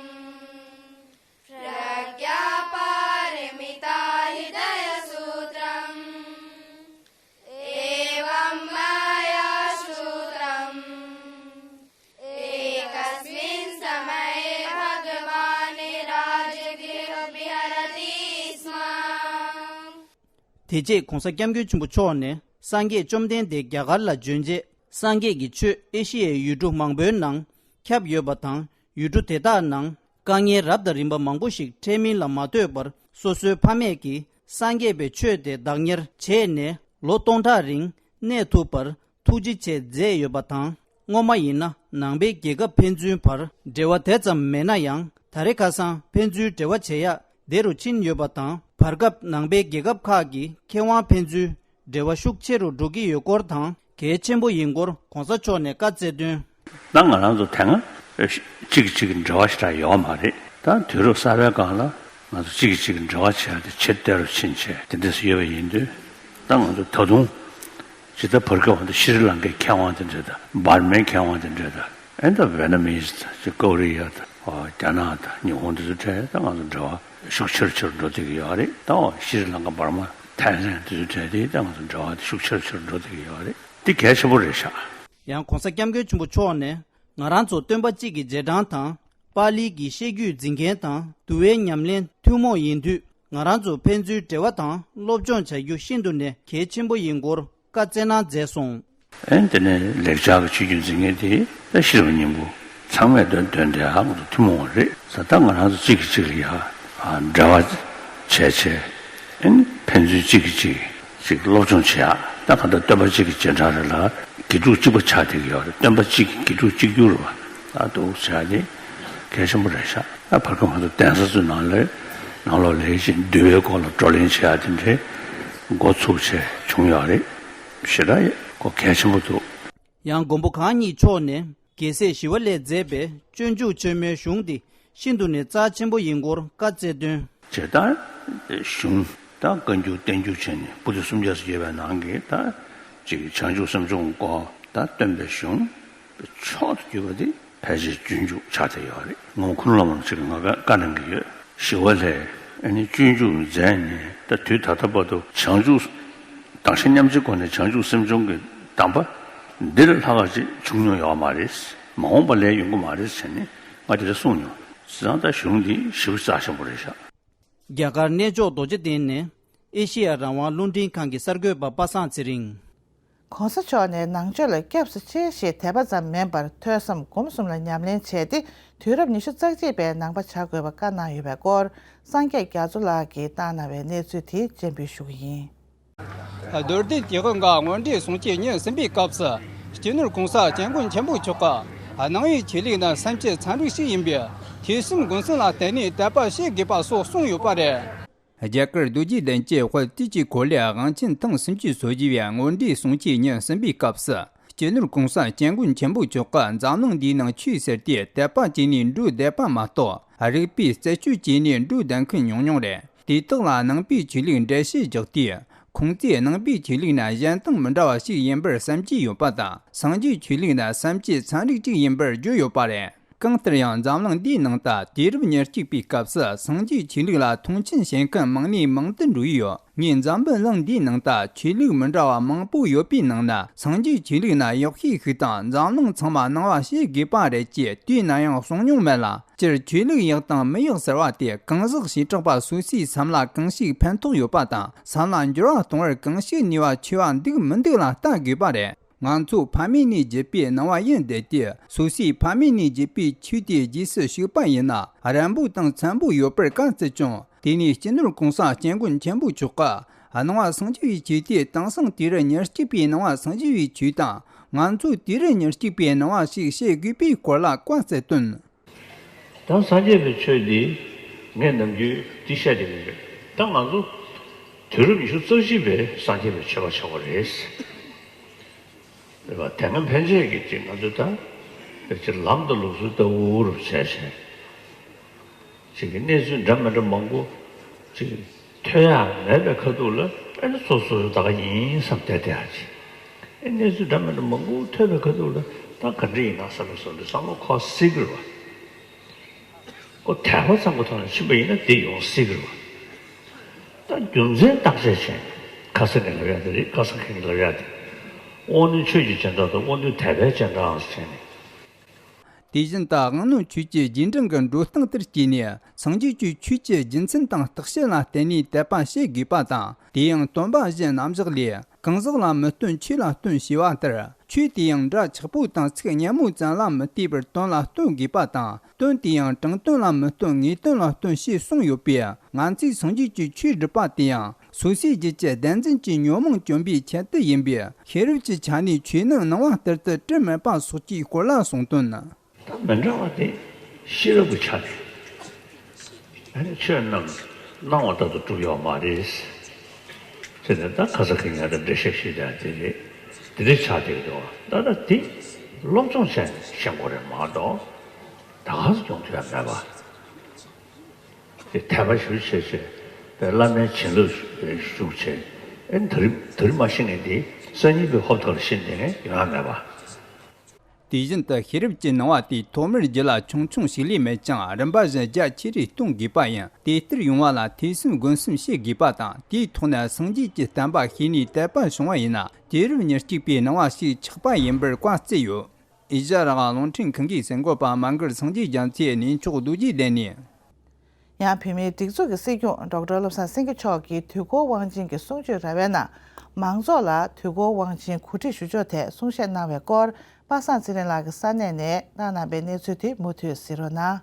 प्रज्ञापारमिताहृदयसूत्रम्। एवं मया श्रुतम्। एकस्मिन् समये भगवान् राजगृहे विहरति स्म। དེ་རྗེས་༧གོང་ས་༧སྐྱབས་མགོན་ཆེན་པོ་མཆོག་ནས་སངས་རྒྱས་བཅོམ་ལྡན་འདས་རྒྱ་གར་ལ་བྱོན་རྗེས། སངས་རྒྱས་ཀྱི་ཆོས་ཨེ་ཤི་ཡའི་ཡུལ་གྲུ་མང་པོའི་ནང་ཁྱབ་ཡོད་པ་དང་། ཡུལ་གྲུ་དེ་དག་ནང་དཀའ་ངལ་རབ་དང་རིམ་པ་མང་པོ་ཞིག་འཕྲད་མིན་ལ་མ་ལྟོས་པར། སོ་སོའི་ཕ་མས་ཀྱིས་སངས་རྒྱས་པའི་ཆོས་དེ་བདག་གཉེར་བྱས་ནས་ལོ་སྟོང་ཕྲག་རིང་གནས་ཐུབ་པར་ཐུགས་རྗེ་ཆེ་མཛད་ཡོད་པ་དང་། སྔོན་མ་ཡིན་ན་ནང་པའི་རྒྱལ་ཁབ་ཕན་ཚུན་བར་འབྲེལ་བ་དེ་ཙམ་མེད་ན་ཡང་། ད་རེས་ཁ་སང་ཕན་ཚུན་འབྲེལ་བ་བྱེད་ཡག་བདེ་རུ་ཕྱིན་ཡོད་པ་དང་། བར་སྐབས་ནང་པའི་རྒྱལ་ཁབ་ཁག་གི་མཁས་དབང་ཕན་ཚུན་འབྲེལ་བ་ཤུགས་ཆེ་རུ་འགྲོ་གི་ཡོད་སྐོར་དང་ གལ་ཆེན་པོ་ཡིན་སྐོར་གོང་ས་མཆོག་ནས་བཀའ་སྩལ་དོན། ད་ང་རང་ཚོ་དེ་སྔ་གཅིག་གིས་གཅིག་གི་འབྲེལ་བ་ཞེ་དྲག་ཡོད་མ་རེད། ད་དུས་རབས་གསར་པའི་སྒང་ལ་ང་ཚོ་གཅིག་གིས་གཅིག་གི་འབྲེལ་བ་བྱས་ཏེ་ཆེས་བརྟན་རུ་ཕྱིན་བྱས་དེ་འདྲ་སུ་ཡོད་པ་ཡིན་དུས། ད་ང་ཚོ་ད་དུང་ཇི་ལྟར་བར་སྐབས་འོང་དུ་ཤྲི་ལང་ཀའི་མཁས་དབང་དེ་འདྲ་དང་འབར་མའི་མཁས་དབང་དེ་འདྲ་དང་། ཨེ་ད་ཝེ་ནམ་མིས་དང་ཅིག་ཀོ་རི་ཡ་དང་། ཨོ་རྒྱ་ནག་དང་ཉི་ཧོང་དེ་ཚོ་གྲས་ད་ང་ཚོ་འབྲེལ་བ་ཤུགས་ཆེ་རུ་ཆེ་རུ་འགྲོ་བསྡད་ཀྱི་ཡོད་རེད། ད་ཨོ་ཤྲི་ལང་ཀ་འབར་མ་ཐའི་ལེན་དེ་ཚོ་གྲས་དེ་ད་ང་ཚོ་འབྲེལ་བ་དེ་ཤུགས་ཆེ་རུ་ཆེ་རུ་འགྲོ་བསྡད་ཀྱི་ཡོད་རེད། དེ་གལ་ཆེན་པོ་རེད་ཤག་ཡང་གོང་ས་སྐྱབས་མགོན་ཆེན་པོ་མཆོག་ནས་ང་རང་ཚོ་སྟོན་པ་གཅིག་གི་རྗེས་འབྲང་དང་། པཱ་ལིའི་གི་བཤད་རྒྱུད་འཛིན་མཁན་དང་འདུལ་བའི་ཉམས་ལེན་ཐུན་མོང་ཡིན་དུས། ང་རང་ཚོ་ཕན་ཚུན་འབྲེལ་བ་དང་སློབ་སྦྱོང་བྱ་རྒྱུ་ཤིན་ཏུ་ནས་གལ་ཆེན་པོ་ཡིན་སྐོར་བཀའ་སྩལ་གནང་མཛད་སོང་། ཨེ་དེ་ནས་ལེགས་སྦྱར་གྱི་ཆོས་བརྒྱུད་འཛིན་མཁན་དེ་ད་ཤེས་རབ་སྙིང་པོ་ཚང་མས་འདོན་འདོན་དེ་ཧ་གོ་ཐུན་མོང་བ་རེད་ཟེར། ད་ང་རང་ཚོ་གཅིག་གིས་གཅིག་ལ་ཡ་འབྲེལ་བ་བྱས་བྱས། ཨེ་ནི་ཕན་ཚུན་གཅིག་གིས་གཅིག་ཅིག་སློབ་སྦྱོང་བྱེད་ཡག་ད་ག་ད་སྟོན་པ་གཅིག་གི་རྗེས་འབྲང་རེད་ལ་དགེ་ཕྲུག་གཅིག་པ་ཆགས་བསྡད་ཀྱི་ཡོད་རེད། སྟོན་པ་གཅིག་གི་དགེ་ཕྲུག་གཅིག་གྱུར་རེད་པ། ད་འདུག་བྱས་ཏེ་གལ་ཆེན་པོ་རེད་ཤག་ད་བར་སྐབས་ང་ཚོ་གདན་ས་ཚོའི་ནང་ལ་ནང་ལོགས་ལ་ཡིད་བཞིན་འདུལ་བའི་སྐོར་ལ་བགྲོ་གླེང་བྱེད་ཡག་དེ་འདྲའི་འགོ་ཚུགས་བྱས་བྱུང་ཡོད་རེད། ཞེ་དྲག་གོ་གལ་ཆེན་པོ་འདུག་ཡང་མགོན་པོ་གང་ཉིད་མཆོག་ནས་རྒྱལ་སྲས་ཞི་བ་ལྷས་མཛད་པའི་སྤྱོད་འཇུག་ཆེན་མོའི་གཞུང་འདི་ཤིན་ཏུ་ནས་རྩ་ཆེན་པོ་ཡིན་སྐོར་བཀའ་སྩལ་དོན། ཇི་ལྟར་གཞུང་དང་བཀའ་འགྱུར་བསྟན་འགྱུར་བྱས་ནས་པོ་ཏི་སུམ་བརྒྱ་ཙམ་ཡོད་པའི་ནང་གི་ད་ཅིག་བྱང་ཆུབ་སེམས་མཆོག་སྐོར་དང་སྟོན་པའི་གཞུང་མཆོག་ཏུ་གྱུར་པ་དེ་ཕལ་ཆེར་སྤྱོད་འཇུག་ཆགས་བསྡད་ཡོད་རེད། ངོ་མ་ཁུ་ནུ་བླ་མ་ཅིག་གིས་ང་བཀའ་གནང་གི་ཡོད། ཞི་བ་ལྷས་ཨ་ནི་སྤྱོད་འཇུག་མཛད་ནས་ད་དུས་ད་ལྟ་བར་དུ་བྱང་ཆུབ་དྭངས་ཤིང་མཉམ་གཅིག་སྒོ་ནས་བྱང་ཆུབ་སེམས་མཆོག་གི་གདམས་པ་འདི་ལས་ལྷག་པ་ཅིག་བྱུང་མྱོང་ཡོད་མ་རེད། མ་འོངས་པ་ལས་ཡོང་གི་མ་རེད་ཟེར་ནས་ང་དེ་འདྲ་གསུངས་མྱོང་། བྱས་ཙང་ད་གཞུང་འདི་ཞེ་པོ་རྩ་ཆེན་པོ་རེད་ཤག་རྒྱ་གར་གནས་མཆོག་རྡོ་རྗེ་གདན་ནས་ཨེ་ཤེ་ཡ་རང་དབང་རླུང་འཕྲིན་ཁང་གི་གསར་འགོད་པ་པ་སངས་ཚེ་རིང་། གོང་ས་མཆོག་ནས་ནང་ཆོས་ལ་སྐྱབས་སུ་མཆི་ཞེས་དད་པ་ཙམ་མིན་པར་ཐོས་བསམ་སྒོམ་གསུམ་ལ་ཉམས་ལེན་བྱས་ཏེ་དུས་རབས་ཉི་ཤུ་རྩ་གཅིག་པའི་ནང་པ་བྱ་དགོས་པ་བཀའ་གནང་ཡོད་པའི་སྐོར་སངས་རྒྱས་རྒྱ་མཚོ་ལགས་ཀྱིས་བཏང་གནང་བའི་གནས་ཚུལ་དེ་སྤྱན་འབུལ་ཞུ་གི་ཡིན། རྡོར་གདན་གྱི་དབུ་འགའ་དངོས་འབྲེལ་གསུང་ཆོས་ཉན་ཟིན་པའི་སྐབས་སུ་སྤྱི་ནོར་གོང་ས་སྐྱབས་མགོན་ཆེན་པོ་མཆོག་གིས་སྣང་བའི་ཆོས་ལུགས་ནི་སེམས་ཀྱི་ཚན་རིག་ཞིག་ཡིན་པས་ཐོས་བསམ་སྒོམ་གསུམ་ལ་བརྟེན་ནས་དད་པ་བྱེད་དགོས་པ་སོགས་གསུངས་ཡོད་པ་རེད། རྒྱ་གར་རྡོ་རྗེ་གདན་གྱི་དཔལ་དུས་ཀྱི་འཁོར་ལོའི་དབང་ཆེན་ཐེངས་སུམ་ཅུ་སོ་བཞི་བའི་དངོས་འབྲེལ་གསུང་ཆོས་ཉན་ཟིན་པའི་སྐབས་སུ། སྤྱི་ནོར་གོང་ས་སྐྱབས་མགོན་ཆེན་པོ་མཆོག་གིས་འཛམ་གླིང་འདིའི་ནང་ཆོས་ཟེར་དུས་དད་པ་བྱས་ནས་འགྲོ་བསྡད་པ་མ་གཏོགས། རིག་པའི་རྩད་གཅོད་བྱས་ནས་འགྲོ་བསྡད་མཁན་ཉུང་ཉུང་རེད། དེ་དག་ལ་ནང་པའི་ཆོས་ལུགས་འགྲེལ་བཤད་རྒྱག་དུས། ཁོང་ཚོས་ནང་པའི་ཆོས་ལུགས་ནི་གཞན་དང་མི་འདྲ་བ་ཞིག་ཡིན་པར་བསམ་གྱི་ཡོད་པ་དང་། སངས་རྒྱས་ཆོས་ལུགས་ནི་སེམས་ཀྱི་ཚན་རིག་ཅིག་ཡིན་པར་བརྗོད་ཡོད་པ་རེད། གང་ལྟར་ཡང་འཛམ་གླིང་འདིའི་ནང་དུ་དུས་རབས་ཉེར་གཅིག་པའི་སྐབས་སུ་སངས་རྒྱས་ཆོས་ལུགས་ལ་མཐོང་ཆེན་བྱེད་མཁན་མང་ནས་མང་དུ་འགྲོ་ཡི་ཡོད། ངས་འཛམ་བུ་གླིང་འདིའི་ནང་དུ་ཆོས་ལུགས་མི་འདྲ་བ་མང་པོ་ཡོད་པའི་ནང་ན་སངས་རྒྱས་ཆོས་ལུགས་ནི་ཡག་ཤོས་ཤིག་དང་འཛམ་གླིང་ཚང་མ་སྣང་བ་བྱེད་དགོས་པ་རེད་ཅེས་དུས་ན་ཡང་གསུངས་མྱོང་མེད་ལ། སྤྱིར་ཆོས་ལུགས་ཡག་དང་མི་ཡག་ཟེར་བ་དེ་གང་ཟག་བྱེ་བྲག་པ་སོ་སོའི་སེམས་ལ་གང་ཞིག་ཕན་ཐོགས་ཡོད་པ་དང་སེམས་ལ་འགྱུར་བ་གཏོང་བར་གང་ཞིག་ནུས་པ་ཆེ་བ་འདུག་མི་འདུག་ལ་ལྟ་དགོས་པ་རེད། ང་ཚོ་ཕ་མེས་ནས་བརྒྱུད་པའི་ནང་བ་ཡིན་བསྡད་དུས་སོ་སོའི་ཕ་མེས་ནས་བརྒྱུད་པའི་ཆོས་དེ་རྗེས་སུ་ཞུགས་པ་ཡིན་ན་རན་པོ་དང་འཚམ་པོ་ཡོད་པར་བཀའ་སྩལ་ཀྱང་། དེ་ནས་སྤྱི་ནོར་གོང་ས་སྐྱབས་མགོན་ཆེན་པོ་མཆོག་གིས་སྣང་བ་སངས་རྒྱས་པའི་ཆོས་དེ་དེང་སང་དུས་རབས་ཉེར་གཅིག་པའི་སྣང་བ་སངས་རྒྱས་པའི་ཆོས་དང་ང་ཚོ་དུས་རབས་ཉེར་གཅིག་པའི་སྣང་བ་ཞིག་བྱེད་དགོས་པའི་སྐོར་ལ་བཀའ་སྩལ་དོན། ད་སངས་རྒྱས་པའི་ཆོས་འདི་ངས་ནམ་རྒྱུན་འདི་བཤད་བསྡད་ཀྱི་ཡོད། ད་ང་ཚོ་དུས་རབས་ཉི་ཤུ་རྩ་གཅིག་པའི་སངས་རྒྱས་པའི་ཆོས་པ་ཆགས་པ་རེད། རེད་པ། དེ་སྔ་ཕན་ཆད་ཀྱི་ཅིག་ང་ཚོས་ད་ཅིག་ལམ་དང་ལུགས་སྲོལ་ལྟ་བུ་རུ་བྱས་བྱས། ཅིག་གི་གནས་ཚུལ་འདྲ་མི་འདྲ་མང་པོ་ཅིག་ཐོས་ཡག་མེད་པའི་ཁ་ཐུག་ལ་ཨེ་ནི་སོ་སོ་སོ་ད་ག་ཡིན་བསམ་བསྡད་བསྡད་ཡག་ཅིག་ཨེ་གནས་ཚུལ་འདྲ་མི་འདྲ་མང་པོ་ཐོས་པའི་ཁ་ཐུག་ལ་ད་ག་འདྲ་ཡིན་ན་བསམ་པའི་བཟོ་འདྲ་བསམ་བློ་འཁོར་སྲིད་ཀྱི་རེད་པ། ཁོ་དད་པ་ཙམ་གྱི་ཐོག་ནས་ཕྱིན་པ་ཡིན་ན་དེ་ཡོང་སྲིད་ཀྱི་རེད་པ། ད་རྒྱུ་མཚན་བརྟག་དཔྱད་བྱས་ནས་ཁ་སང་གི་ལབ་ཡག་དེ་རེད། ཁ་སང་གི་ལབ་ཡག་དེ་དབང་རྣོན་ཆོས་ཀྱི་སྦྱིན་བདག་དང་དབང་རྣོན་དད་པའི་སྦྱིན་བདག་ཟེར་ནས། དེ་བཞིན་དུ་དབང་རྣོན་ཆོས་ཀྱི་རྗེས་འབྲང་གི་འགྲོ་སྟངས་ལྟར་བསྐྱེད་ནས་སངས་རྒྱས་ཀྱི་ཆོས་ཀྱི་རྒྱུ་མཚན་དང་བརྟག་དཔྱད་ལ་བརྟེན་ནས་དད་པ་བྱེད་དགོས་པ་དང་། དེ་ཡང་སྟོན་པ་བཞིའི་རྣམ་གཞག་ལས། གང་ཟག་ལ་མི་སྟོན་ཆོས་ལ་སྟོན་ཞེས་པ་ལྟར། ཆོས་དེ་ཡང་སྒྲ་ཆགས་པོ་དང་ཚིག་སྙན་མོ་ཙམ་ལ་མི་བལྟས་པར་དོན་ལ་སྟོན་དགོས་པ་དང་། དོན་དེ་ཡང་དྲང་དོན་ལ་མི་སྟོན་ངེས་དོན་ལ་སྟོན་ཞེས་གསུངས་ཡོད་པས། ང་ཚོས་སངས་རྒྱས་ཀྱི་ཆོས་སྒྲུབ་པ་དེ་ཡང་སོ་སོའི་རྒྱུད་ཀྱི་བདེན་འཛིན་གྱི་ཉོན་མོངས་བཅོམ་པའི་ཆེད་དུ་ཡིན་པས། ཤེས་རབ་ཀྱི་ཆ་ནས་ཆོས་ནི་སྣང་བ་ལྟར་དུ་དྲི་མེད་པ་སོགས་ཀྱི་སྐོར་ལ་གསུངས་དོན། ད་མི་འདྲ་བ་དེ་ཤེས་རབ་ཀྱི་ཆ་ནས་ཨ་ནི་ཆོས་རྣམས་སྣང་བ་ལྟར་དུ་གྲུབ་ཡོད་མ་རེད་ཟེར་ནས། ད་ཁ་སང་ཁ་ཉིན་ང་ཚོ་འགྲེལ་བཤད་ཞུས་ཀྱང་དེ་རེད། དེ་འདྲ་ཆགས་བསྡད་ཀྱི་འདུག་ད་ལྟ་དེ་སློབ་སྦྱོང་བྱས་ནས་ཤེས་དགོས་རེད་མ་གཏོགས་ད་ག་སེ་སྦྱོང་ཐུབ་ཡ་མེད་པ། དེ་དད་པ་ཞེ་པོ་བྱས་བྱས་པའི་བླ་མའི་བྱིན་རླབས་ཞུགས་བྱས། ཨེ་ད་རེས་ད་རེས་མ་ཤེས་མཁན་དེ་སང་ཉིན་པའི་ཧོབ་ཐོག་ལ་ཤེས་བསྡད་མཁན་ཡོང་ཡ་མེད་པ། དེ་བཞིན་དུ་ཤེས་རབ་ཀྱི་སྣང་བ་དེ་ཐོག་མར་རྒྱུད་ལ་ཆུང་ཆུང་ཞིག་ལས་མེད་ཀྱང་རིམ་པ་བཞིན་རྒྱ་ཆེ་རུ་གཏོང་དགོས་པ་ཡིན། དེ་ལྟར་ཡོང་བ་ལ་ཐོས་བསམ་སྒོམ་གསུམ་བྱེད་དགོས་པ་དང་། དེའི་ཐོག་ནས་སངས་རྒྱས་ཀྱི་བསྟན་པ་ཤེས་ནས་དད་པ་བྱུང་བ་ཡིན་ན་དུས་རབས་ཉེར་གཅིག་པའི་སྣང་བ་ཞིག་ཆགས་པ་ཡིན་པར་བཀའ་བསྩལ་ཡོད། ཨེ་ཤ་ཡ་རང་དབང་རླུང་འཕྲིན་ཁང་གི་གསར་འགོད་པ་མ་གར་སངས་རྒྱས་རྒྱ་མཚོས་གནས་མཆོག་རྡོ་རྗེ་གདན་ནས། ཡང་བོད་མིའི་སྒྲིག་འཛུགས་ཀྱི་སྲིད་སྐྱོང་ཌོག་ཊར་བློ་བཟང་སེང་གེ་མཆོག་གིས་དུས་འཁོར་དབང་ཆེན་གྱི་གསུང་ཆོས་ར་བའི་ནང་མང་ཚོགས་ལ་དུས་འཁོར་དབང་ཆེན་གོ་སྒྲིག་ཞུ་ཕྱོགས་ཐད་གསུང་བཤད་གནང་བའི་སྐོར། པ་སངས་ཚེ་རིང་ལགས་ཀྱིས་ས་གནས་ནས་གནང་གནང་པའི་གནས་ཚུལ་དེ་མུ་མཐུད་གཟིགས་རོགས་གནང་།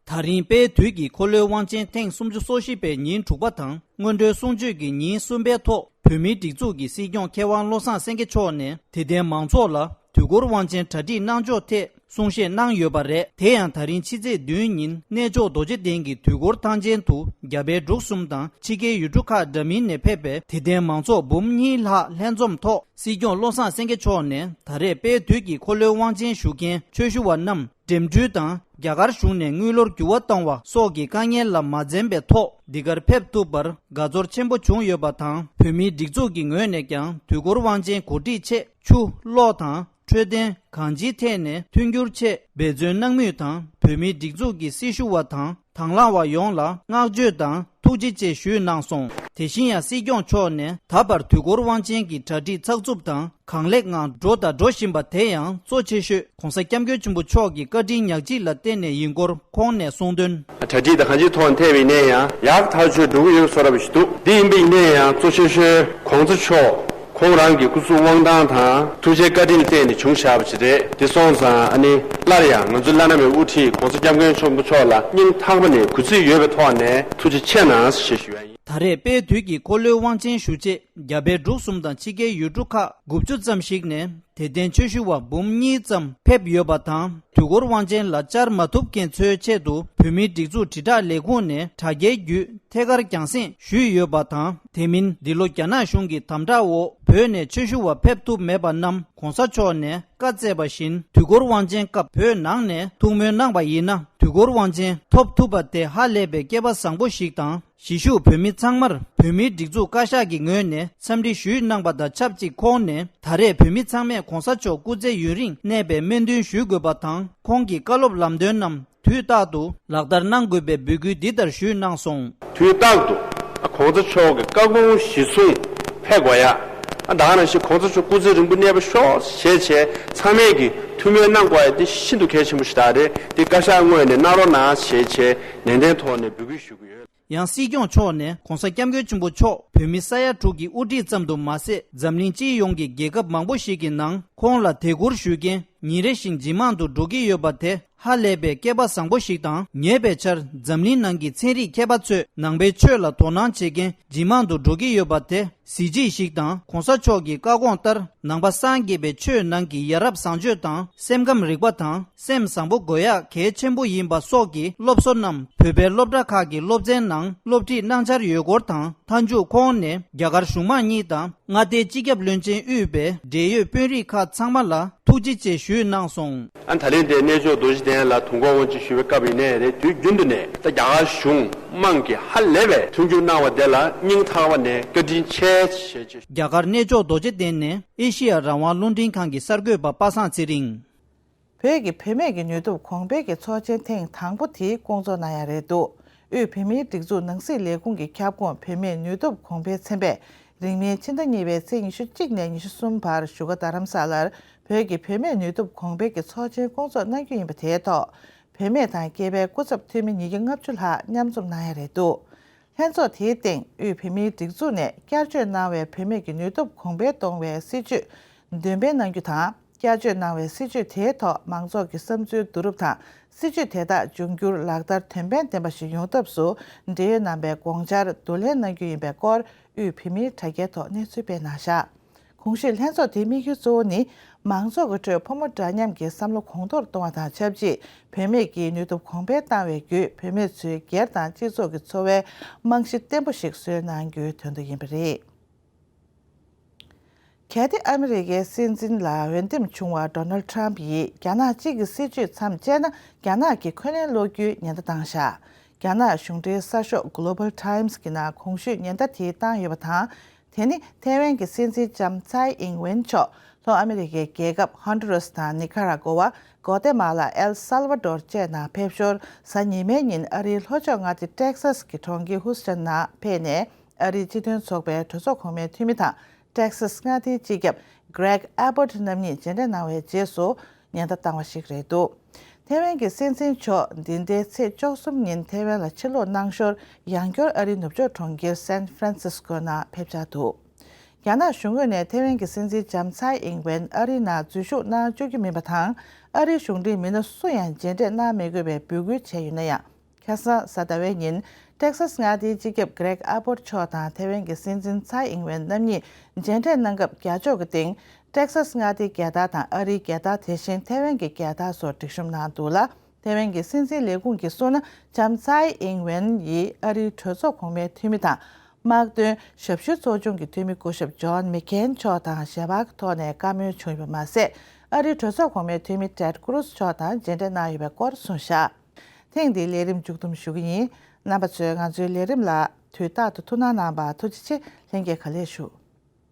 ད་རིང་དཔལ་དུས་ཀྱི་འཁོར་ལོའི་དབང་ཆེན་ཐེངས་སུམ་ཅུ་སོ་བཞི་པའི་ཉིན་དྲུག་པ་དང་སྔོན་འགྲོའི་གསུང་ཆོས་ཀྱི་ཉིན་གསུམ་པའི་ཐོག་བོད་མིའི་སྒྲིག་འཛུགས་ཀྱི་སྲིད་སྐྱོང་མཁས་དབང་བློ་བཟང་སེང་གེ་མཆོག་ནས་དད་ལྡན་མང་ཚོགས་ལ་དུས་འཁོར་དབང་ཆེན་གྲ་སྒྲིག་གནང་ཕྱོགས་ཐད་གསུང་བཤད་གནང་ཡོད་པ་རེད། དེ་ཡང་ད་རིང་ཕྱི་ཚེས་བདུན་ཉིན་གནས་མཆོག་རྡོ་རྗེ་གདན་གྱི་དུས་འཁོར་ཐང་ཆེན་དུ་རྒྱ་བལ་འབྲུག་གསུམ་དང་ཕྱི་རྒྱལ་ཡུལ་གྲུ་ཁག་འདྲ་མིན་ནས་ཕེབས་པའི་དད་ལྡན་མང་ཚོགས་འབུམ་གཉིས་ལྷག་ལྷན་འཛོམས་ཐོག་སྲིད་སྐྱོང་བློ་བཟང་སེང་གེ་མཆོག་ནས་ད་རེས་དཔལ་དུས་ཀྱི་འཁོར་ལོའི་དབང་ཆེན་ཞུ་མཁན་ཆོས་ཞུ་བ་རྣམས་འགྲིམ་འགྲུལ་དང་རྒྱ་གར་གཞུང་ནས་དངུལ་ལོར་འགྱུར་བ་གཏོང་བ་སོགས་ཀྱི་དཀའ་ངལ་ལ་མ་འཛེམས་པའི་ཐོག་འདི་གར་ཕེབས་ཐུབ་པར་དགའ་ཚོར་ཆེན་པོ་བྱུང་ཡོད་པ་དང་། བོད་མིའི་སྒྲིག་འཛུགས་ཀྱི་ངོས་ནས་ཀྱང་དུས་འཁོར་དབང་ཆེན་གོ་སྒྲིག་ཆེད་ཆུ་གློག་དང་འཕྲོད་བསྟེན་གང་ཅིའི་ཐད་ནས་མཐུན་འགྱུར་ཆེད་འབད་བརྩོན་གནང་མུས་དང་། བོད་མིའི་སྒྲིག་འཛུགས་ཀྱི་སྲི་ཞུ་བ་དང་དང་བླངས་བ་ཡོངས་ལ་བསྔགས་བརྗོད་དང་ཐུགས་རྗེ་ཆེ་ཞུས་གནང་སོང་། དེ་བཞིན་ཡང་སྲིད་སྐྱོང་མཆོག་ནས་ད་བར་དུས་འཁོར་དབང་ཆེན་གྱི་གྲ་སྒྲིག་ཚགས་ཚུད་དང་གང་ལེགས་ངང་འགྲོ་དང་འགྲོ་བཞིན་པ་དེ་ཡང་གཙོ་ཆེ་ཤོས་༸གོང་ས་༸སྐྱབས་མགོན་ཆེན་པོ་མཆོག་གི་བཀའ་དྲིན་ཉག་གཅིག་ལ་བརྟེན་ནས་ཡིན་སྐོར་ཁོང་ནས་གསུངས་དོན། གྲ་སྒྲིག་དང་གང་ཅིའི་ཐོག་ནས་ཐད་པ་ཡིན་ནའི་ཡང་ཡག་ཐག་ཆོད་འགྲོ་གི་ཡོད་བཟོ་འདྲ་པོ་ཞིག་འདུག་འདི་ཡིན་པ་ཡིན་ནའི་ཡང་གཙོ་ཆེ་ཤོས་༸གོང་ས་མཆོག་ཁོང་རང་གི་སྐུ་གཟུགས་དབང་ཐང་དང་ཐུགས་རྗེ་བཀའ་དྲིན་བརྟེན་ནས་བྱུང་བཞག་པ་ཅིག་རེད། འདི་སོང་ཙང་ཨ་ནི་སླར་ཡང་ང་ཚོའི་བླ་ན་མེད་དབུ་ཁྲིད་༸གོང་ས་༸སྐྱབས་མགོན་ཆེན་པོ་མཆོག་ལ་སྙིང་ཐག་པ་ནས་གུས་བརྩི་ཡོད་པའི་ཐོག་ནས་ཐུགས་རྗེ་ཆེ་གནང་ཞེས་ཞུ་ཡ་ཡིན། ད་རེས་དཔལ་དུས་ཀྱི་འཁོར་ལོའི་དབང་ཆེན་ཞུ་ཆེད་རྒྱ་བལ་འབྲུག་གསུམ་དང་ཕྱི་རྒྱལ་ཡུལ་གྲུ་ཁག་དགུ་བཅུ་ཙམ་ཞིག་ནས་དད་ལྡན་ཆོས་ཞུ་བ་འབུམ་གཉིས་ཙམ་ཕེབས་ཡོད་པ་དང་། དུས་འཁོར་དབང་ཆེན་ལ་བཅར་མ་ཐུབ་མཁན་ཚོའི་ཆེད་དུ་བོད་མིའི་སྒྲིག་འཛུགས་དྲིལ་བསྒྲགས་ལས་ཁུངས་ནས་དྲ་རྒྱའི་བརྒྱུད་ཐད་ཀར་རྒྱང་སྲིང་ཞུས་ཡོད་པ་དང་། དེ་མིན་འདི་ལོ་རྒྱ་ནག་གཞུང་གི་དམ་དྲག་འོག་བོད་ནས་ཆོས་ཞུ་བ་ཕེབས་ཐུབ་མེད་པ་རྣམས་༸གོང་ས་མཆོག་ནས་བཀའ་སྩལ་བ་བཞིན་དུས་འཁོར་དབང་ཆེན་སྐབས་བོད་ནང་ནས་ཐུགས་སྨོན་གནང་བ་ཡིན་ན་དུས་འཁོར་དབང་ཆེན་ཐོབ་ཐུབ་པ་དེ་ཧ་ལས་པའི་སྐལ་པ་བཟང་པོ་ཞིག་དང་། གཞིས་བཞུགས་བོད་མི་ཚང་མར་བོད་མིའི་སྒྲིག་འཛུགས་བཀའ་ཤག་གི་ངོས་ནས་འཚམས་འདྲི་ཞུས་གནང་བ་དང་ཆབས་ཅིག་ཁོང་ནས་ད་རེས་བོད་མི་ཚང་མས་༸གོང་ས་མཆོག་སྐུ་ཚེ་ཡུན་རིང་གནས་པའི་སྨོན་འདུན་ཞུ་དགོས་པ་དང་། ཁོང་གི་བཀའ་སློབ་ལམ་སྟོན་རྣམས་དུས་རྟག་ཏུ་ལག་བསྟར་གནང་དགོས་པའི་འབོད་སྐུལ་འདི་ལྟར་ཞུས་གནང་སོང་། དུས་རྟག་ཏུ་༸གོང་ས་མཆོག་གི་བཀའ་དགོངས་གཞིར་བཟུང་ཕེབས་དགོས་ཡ། ད་ག་ནང་བཞིན་༸གོང་ས་མཆོག་སྐུ་ཚེ་རིང་པོ་གནས་པ་ཤོག་ཞེས་བྱས་ཚང་མས་ཀྱི་ཐུགས་སྨོན་གནང་དགོས་ཡ་འདི་ཤིན་ཏུ་གལ་ཆེན་པོ་ཞིག་ད་རེད། འདི་བཀའ་ཤག་ངོས་ནས་གནང་རོགས་གནང་ཞེས་བྱས་ནན་ཏན་ཐོག་ནས་འབོད་སྐུལ་ཞུ་གི་ཡོད། ཡང་སྲིད་སྐྱོང་མཆོག་ནས་༸གོང་ས་༸སྐྱབས་མགོན་ཆེན་པོ་མཆོག་བོད་མི་ས་ཡ་དྲུག་གི་དབུ་ཁྲིད་ཙམ་དུ་མ་ཟད། འཛམ་གླིང་སྤྱིའི་ཡོངས་ཀྱི་རྒྱལ་ཁབ་མང་པོ་ཞིག་གི་ནང་ཁོང་ལ་དད་བཀུར་ཞུ་མཁན་ཉིན་རེ་བཞིན་ཇེ་མང་དུ་འགྲོ་གི་ཡོད་པ་དེ་ཧ་ལས་པའི་སྐལ་པ་བཟང་པོ་ཞིག་དང་། ཉེ་བའི་ཆར་འཛམ་གླིང་ནང་གི་ཚན་རིག་མཁས་པ་ཚོས་ནང་པའི་ཆོས་ལ་དོ་སྣང་བྱེད་མཁན་ཇེ་མང་དུ་འགྲོ་གི་ཡོད་པ་དེ་གཟི་བརྗིད་ཞིག་དང་། ༸གོང་ས་མཆོག་གི་བཀའ་དགོངས་ལྟར་ནང་པ་སངས་རྒྱས་པའི་ཆོས་ནང་གི་ཡ་རབས་བཟང་སྤྱོད་དང་སེམས་ཁམས་རིག་པ་དང་། སེམས་བཟང་པོ་དགོས་ཡག་གལ་ཆེན་པོ་ཡིན་པ་སོགས་ཀྱི་སློབ་གསོ་རྣམས་བོད་པའི་སློབ་གྲྭ་ཁག་གི་སློབ་ཚན་ནང་སློབ་ཁྲིད་གནང་འཆར་ཡོད་སྐོར་དང་། མཐའ་མཇུག་ཁོང་ནས་རྒྱ་གར་གཞུང་མང་གཉིས་དང་མངའ་སྡེའི་སྤྱི་ཁྱབ་བློན་ཆེན་དབུས་པའི་འབྲེལ་ཡོད་དཔོན་རིགས་ཁག་ཚང་མ་ལ་ཐུགས་རྗེ་ཆེ་ཞུས་གནང་སོང་། ཨ་ད་ལན་དེ་གནས་མཆོག་རྡོ་རྗེ་གདན་ལ་དུས་འཁོར་དབང་ཆེན་ཞུ་བའི་སྐབས་ཡིན་ནའི་རེད། དུས་རྒྱུན་དུ་ནས་ད་རྒྱ་གར་གཞུང་མང་གིས་ཧ་ལས་པའི་མཐུན་འགྱུར་གནང་བ་དེ་ལ་སྙིང་ཐག་པ་ནས་བཀའ་དྲིན་ཆེ་ཞེས་བརྗོད། རྒྱ་གར་གནས་མཆོག་རྡོ་རྗེ་གདན་ནས་ཨེ་ཤེ་ཡ་རང་དབང་རླུང་འཕྲིན་ཁང་གི་གསར་འགོད་པ་པ་སངས་ཚེ་རིང་། བོད་ཀྱི་བུད་མེད་ཀྱི་ནུས་སྟོབས་གོང་འཕེལ་གྱི་ཚོགས་ཆེན་ཐེངས་དང་པོ་དེ་བསྐོང་ཚོགས་གནང་ཡ་རེད་འདུག་དབུས་བོད་མིའི་སྒྲིག་འཛུགས་ནང་སྲིད་ལས་ཁུངས་ཀྱི་ཁྱབ་ཁོངས་བུད་མེད་ནུས་སྟོབས་གོང་འཕེལ་ཚན་པས་རིང་མིན་ཕྱི་ཟླ་གཉིས་པའི་ཚེས་ཉི་ཤུ་གཅིག་ནས་ཉི་ཤུ་གསུམ་བར་བཞུགས་སྒར་རྡ་རམ་ས་ལར་བོད་ཀྱི་བུད་མེད་ནུས་སྟོབས་གོང་འཕེལ་གྱི་ཚོགས་ཆེན་བསྐོང་ཚོགས་གནང་རྒྱུ་ཡིན་པ་དེའི་ཐོག་བུད་མེད་དང་སྐྱེས་པའི་སྐུ་ཚབ་འཐུས་མི་ཉིས་བརྒྱ་ལྔ་བཅུ་ལྷག་མཉམ་འཛོམས་གནང་ཡ་རེད་འདུག་ལྷན་ཚོགས་དེའི་སྟེང་དབུས་བོད་མིའི་སྒྲིག་འཛུགས་ནས་བསྐྱར་བཅོས་གནང་བའི་བུད་མེད་ཀྱི་ནུས་སྟོབས་གོང་འཕེལ་གཏོང་བའི་སྲིད་བྱུས་འདོན་སྤེལ་གནང་རྒྱུ་དང་། བསྐྱར་བཅོས་གནང་བའི་སྲིད་བྱུས་དེའི་ཐོག་མང་ཚོགས་ཀྱི་བསམ་ཚུལ་བསྡུ་རུབ་དང་། སྲིད་བྱུས་དེ་དག་འབྱུང་འགྱུར་ལག་བསྟར་དོན་ཕན་ལྡན་པ་ཞིག་ཡོང་ཐབས་སུ་འབྲེལ་ཡོད་རྣམ་པས་དགོངས་འཆར་བསྡུ་ལེན་གནང་རྒྱུ་ཡིན་པའི་སྐོར་དབུས་བོད་མིའི་དྲ་རྒྱའི་ཐོག་གནས་ཚུལ་སྤེལ་གནང་བཞག་གོང་ཞུས་ལྷན་ཚོགས་དེའི་དམིགས་ཡུལ་གཙོ་བོ་ནི། མང་ཚོགས་ཀྱི་ཁྲོད་ཕོ་མོ་འདྲ་མཉམ་གྱི་བསམ་བློ་གོང་མཐོར་གཏོང་བ་དང་ཆབས་ཅིག་བུད་མེད་ཀྱི་ནུས་སྟོབས་གོང་འཕེལ་བཏང་བའི་བརྒྱུད་བུད་མེད་ཚོའི་སྒེར་དང་སྤྱི་ཚོགས་ཀྱི་འཚོ་བའི་རྨང་གཞི་བརྟན་པོ་ཞིག་བཟོས་གནང་རྒྱུའི་དོན་དུ་ཡིན་པ་རེད། གལ་ཏེ་ཨ་མི་རི་ཀའི་སྲིད་འཛིན་ལ་འོས་འདེམས་བྱུང་བ་ཌོ་ནལ་ཊམ་ཡིས་རྒྱ་ནག་གཅིག་གི་སྲིད་བྱུས་མཚམས་བཅད་ན། རྒྱ་ནག་གི་འཁོན་ལན་སློག་རྒྱུའི་ཉེན་བརྡ་བཏང་བཞག་རྒྱ་ནག་གཞུང་འབྲེལ་གསར་ཤོག་གྷོ་ལོ་བལ་ཊའིམ་སི་གི་ནང་གོང་ཞུས་ཉེན་བརྡ་དེ་བཏང་ཡོད་པ་དང་། དེ་ནི་ཐའེ་ཝན་གྱི་སྲིད་འཛིན་ལྕམ་ཚའེ་ཨིང་ཝེན་མཆོག་ལྷོ་ཨ་མི་རི་ཀའི་རྒྱལ་ཁབ་ཧོན་ཌུ་རཱས་དང་ནི་ཁ་ར་གོ་ཝ། གོ་ཏེ་མ་ལ། ཨེལ་སལ་ཝ་ཌོར་བཅས་ནང་ཕེབས་ཞོར། གཟའ་ཉི་མའི་ཉིན་ཨ་རིའི་ལྷོ་ཕྱོགས་མངའ་སྡེ་ཊེག་སཱ་སི་གི་གྲོང་ཁྱེར་ཧུ་སི་ཊོན་ནང་ཕེབས་ནས། ཨ་རིའི་སྤྱི་མཐུན་ཚོགས་པའི་གྲོས་ཚོགས་གོང་མའི་འཐུས་མི་དང་། ཊེག་སཱ་སི་མངའ་སྡེའི་སྤྱི་ཁྱབ་Greg Abbott རྣམ་གཉིས་མཇལ་འཕྲད་གནང་བའི་རྗེས་སུ་ཉེན་བརྡ་བཏང་བ་ཞིག་རེད་འདུག་ཐའེ་ཝན་གྱི་སྲིད་འཛིན་མཆོག་འདི་ཟླའི་ཚེས་བཅུ་གསུམ་ཉིན་ཐའེ་ཝན་ལ་ཕྱིར་ལོག་གནང་ཞོར། ཡང་བསྐྱར་ཨ་རིའི་ནུབ་ཕྱོགས་གྲོང་ཁྱེར་སན་ཧྥ་རན་སིས་ཀོ་ནང་ཕེབས་འཆར་འདུག་རྒྱ་ནག་གཞུང་ངོས་ནས་ཐའེ་ཝན་གྱི་སྲིད་འཛིན་ལྕམ་ཚའེ་ཨིང་ཝེན་ཨ་རིའི་ནང་འཛུལ་ཞུགས་གནང་བཅུག་རྒྱུ་མིན་པ་དང་། ཨ་རིའི་གཞུང་འབྲེལ་མི་སྣ་སུ་ཡང་མཇལ་འཕྲད་གནང་མི་དགོས་པའི་འབོད་སྐུལ་བྱས་ཡོད་ན་ཡང་། ཁ་སང་གཟའ་ཟླ་བའི་ཉིན་ཊེག་སཱ་སི་མངའ་སྡེའི་སྤྱི་ཁྱབ་Greg Abbott མཆོག་དང་ཐའེ་ཝན་གྱི་སྲིད་འཛིན་ཚའེ་ཨིང་ཝེན་རྣམ་གཉིས་མཇལ་འཕྲད་གནང་སྐབས། རྒྱག་ཕྱོགས་ཀྱི་སྟེང་། ཊེག་སཱ་སི་མངའ་སྡེའི་རྒྱལ་དར་དང་ཨ་རིའི་རྒྱལ་དར། དེ་བཞིན་ཐའེ་ཝན་གྱི་རྒྱལ་དར་སོགས་སྒྲིག་གཤོམ་གནང་འདུག་ལ། ཐའེ་ཝན་གྱི་སྲིད་འཛིན་ལས་ཁུངས་ཀྱིས་གསུངས་ན། ལྕམ་ཚའེ་ཨིང་ཝེན་ཡིས་ཨ་རིའི་གྲོས་ཚོགས་གོང་མའི་འཐུས་མི་དང་། དམག་དོན་ཞབས་ཞུའི་ཚོགས་ཆུང་གི་འཐུས་མི་སྐུ་ཞབས་ཇོན་མེག་ཁེན་མཆོག་དང་ཞལ་པར་གྱི་ཐོག་ནས་བཀའ་མོལ་བྱུང་ཡོད་པ་མ་ཟད། ཨ་རིའི་གྲོས་ཚོགས་གོང་མའི་འཐུས་མི་ཊེཌ་ཀུ་རུ་ཛི་མཆོག་དང་མཇལ་འཕྲད་གནང་ཡོད་པའི་སྐོར་གསུངས་བཞག་ཐེངས་འདིའི་ལས་རིམ་མཇུག་བསྡོམས་ཞུ་གི་ཡིན། རྣམ་པ་ཚོས་ང་ཚོའི་ལས་རིམ་ལ་དུས་རྟག་ཏུ་ཐུགས་སྣང་གནང་བར་ཐུགས་རྗེ་ཆེ། ལྷན་རྒྱས་ག་ལེར་བཞུགས།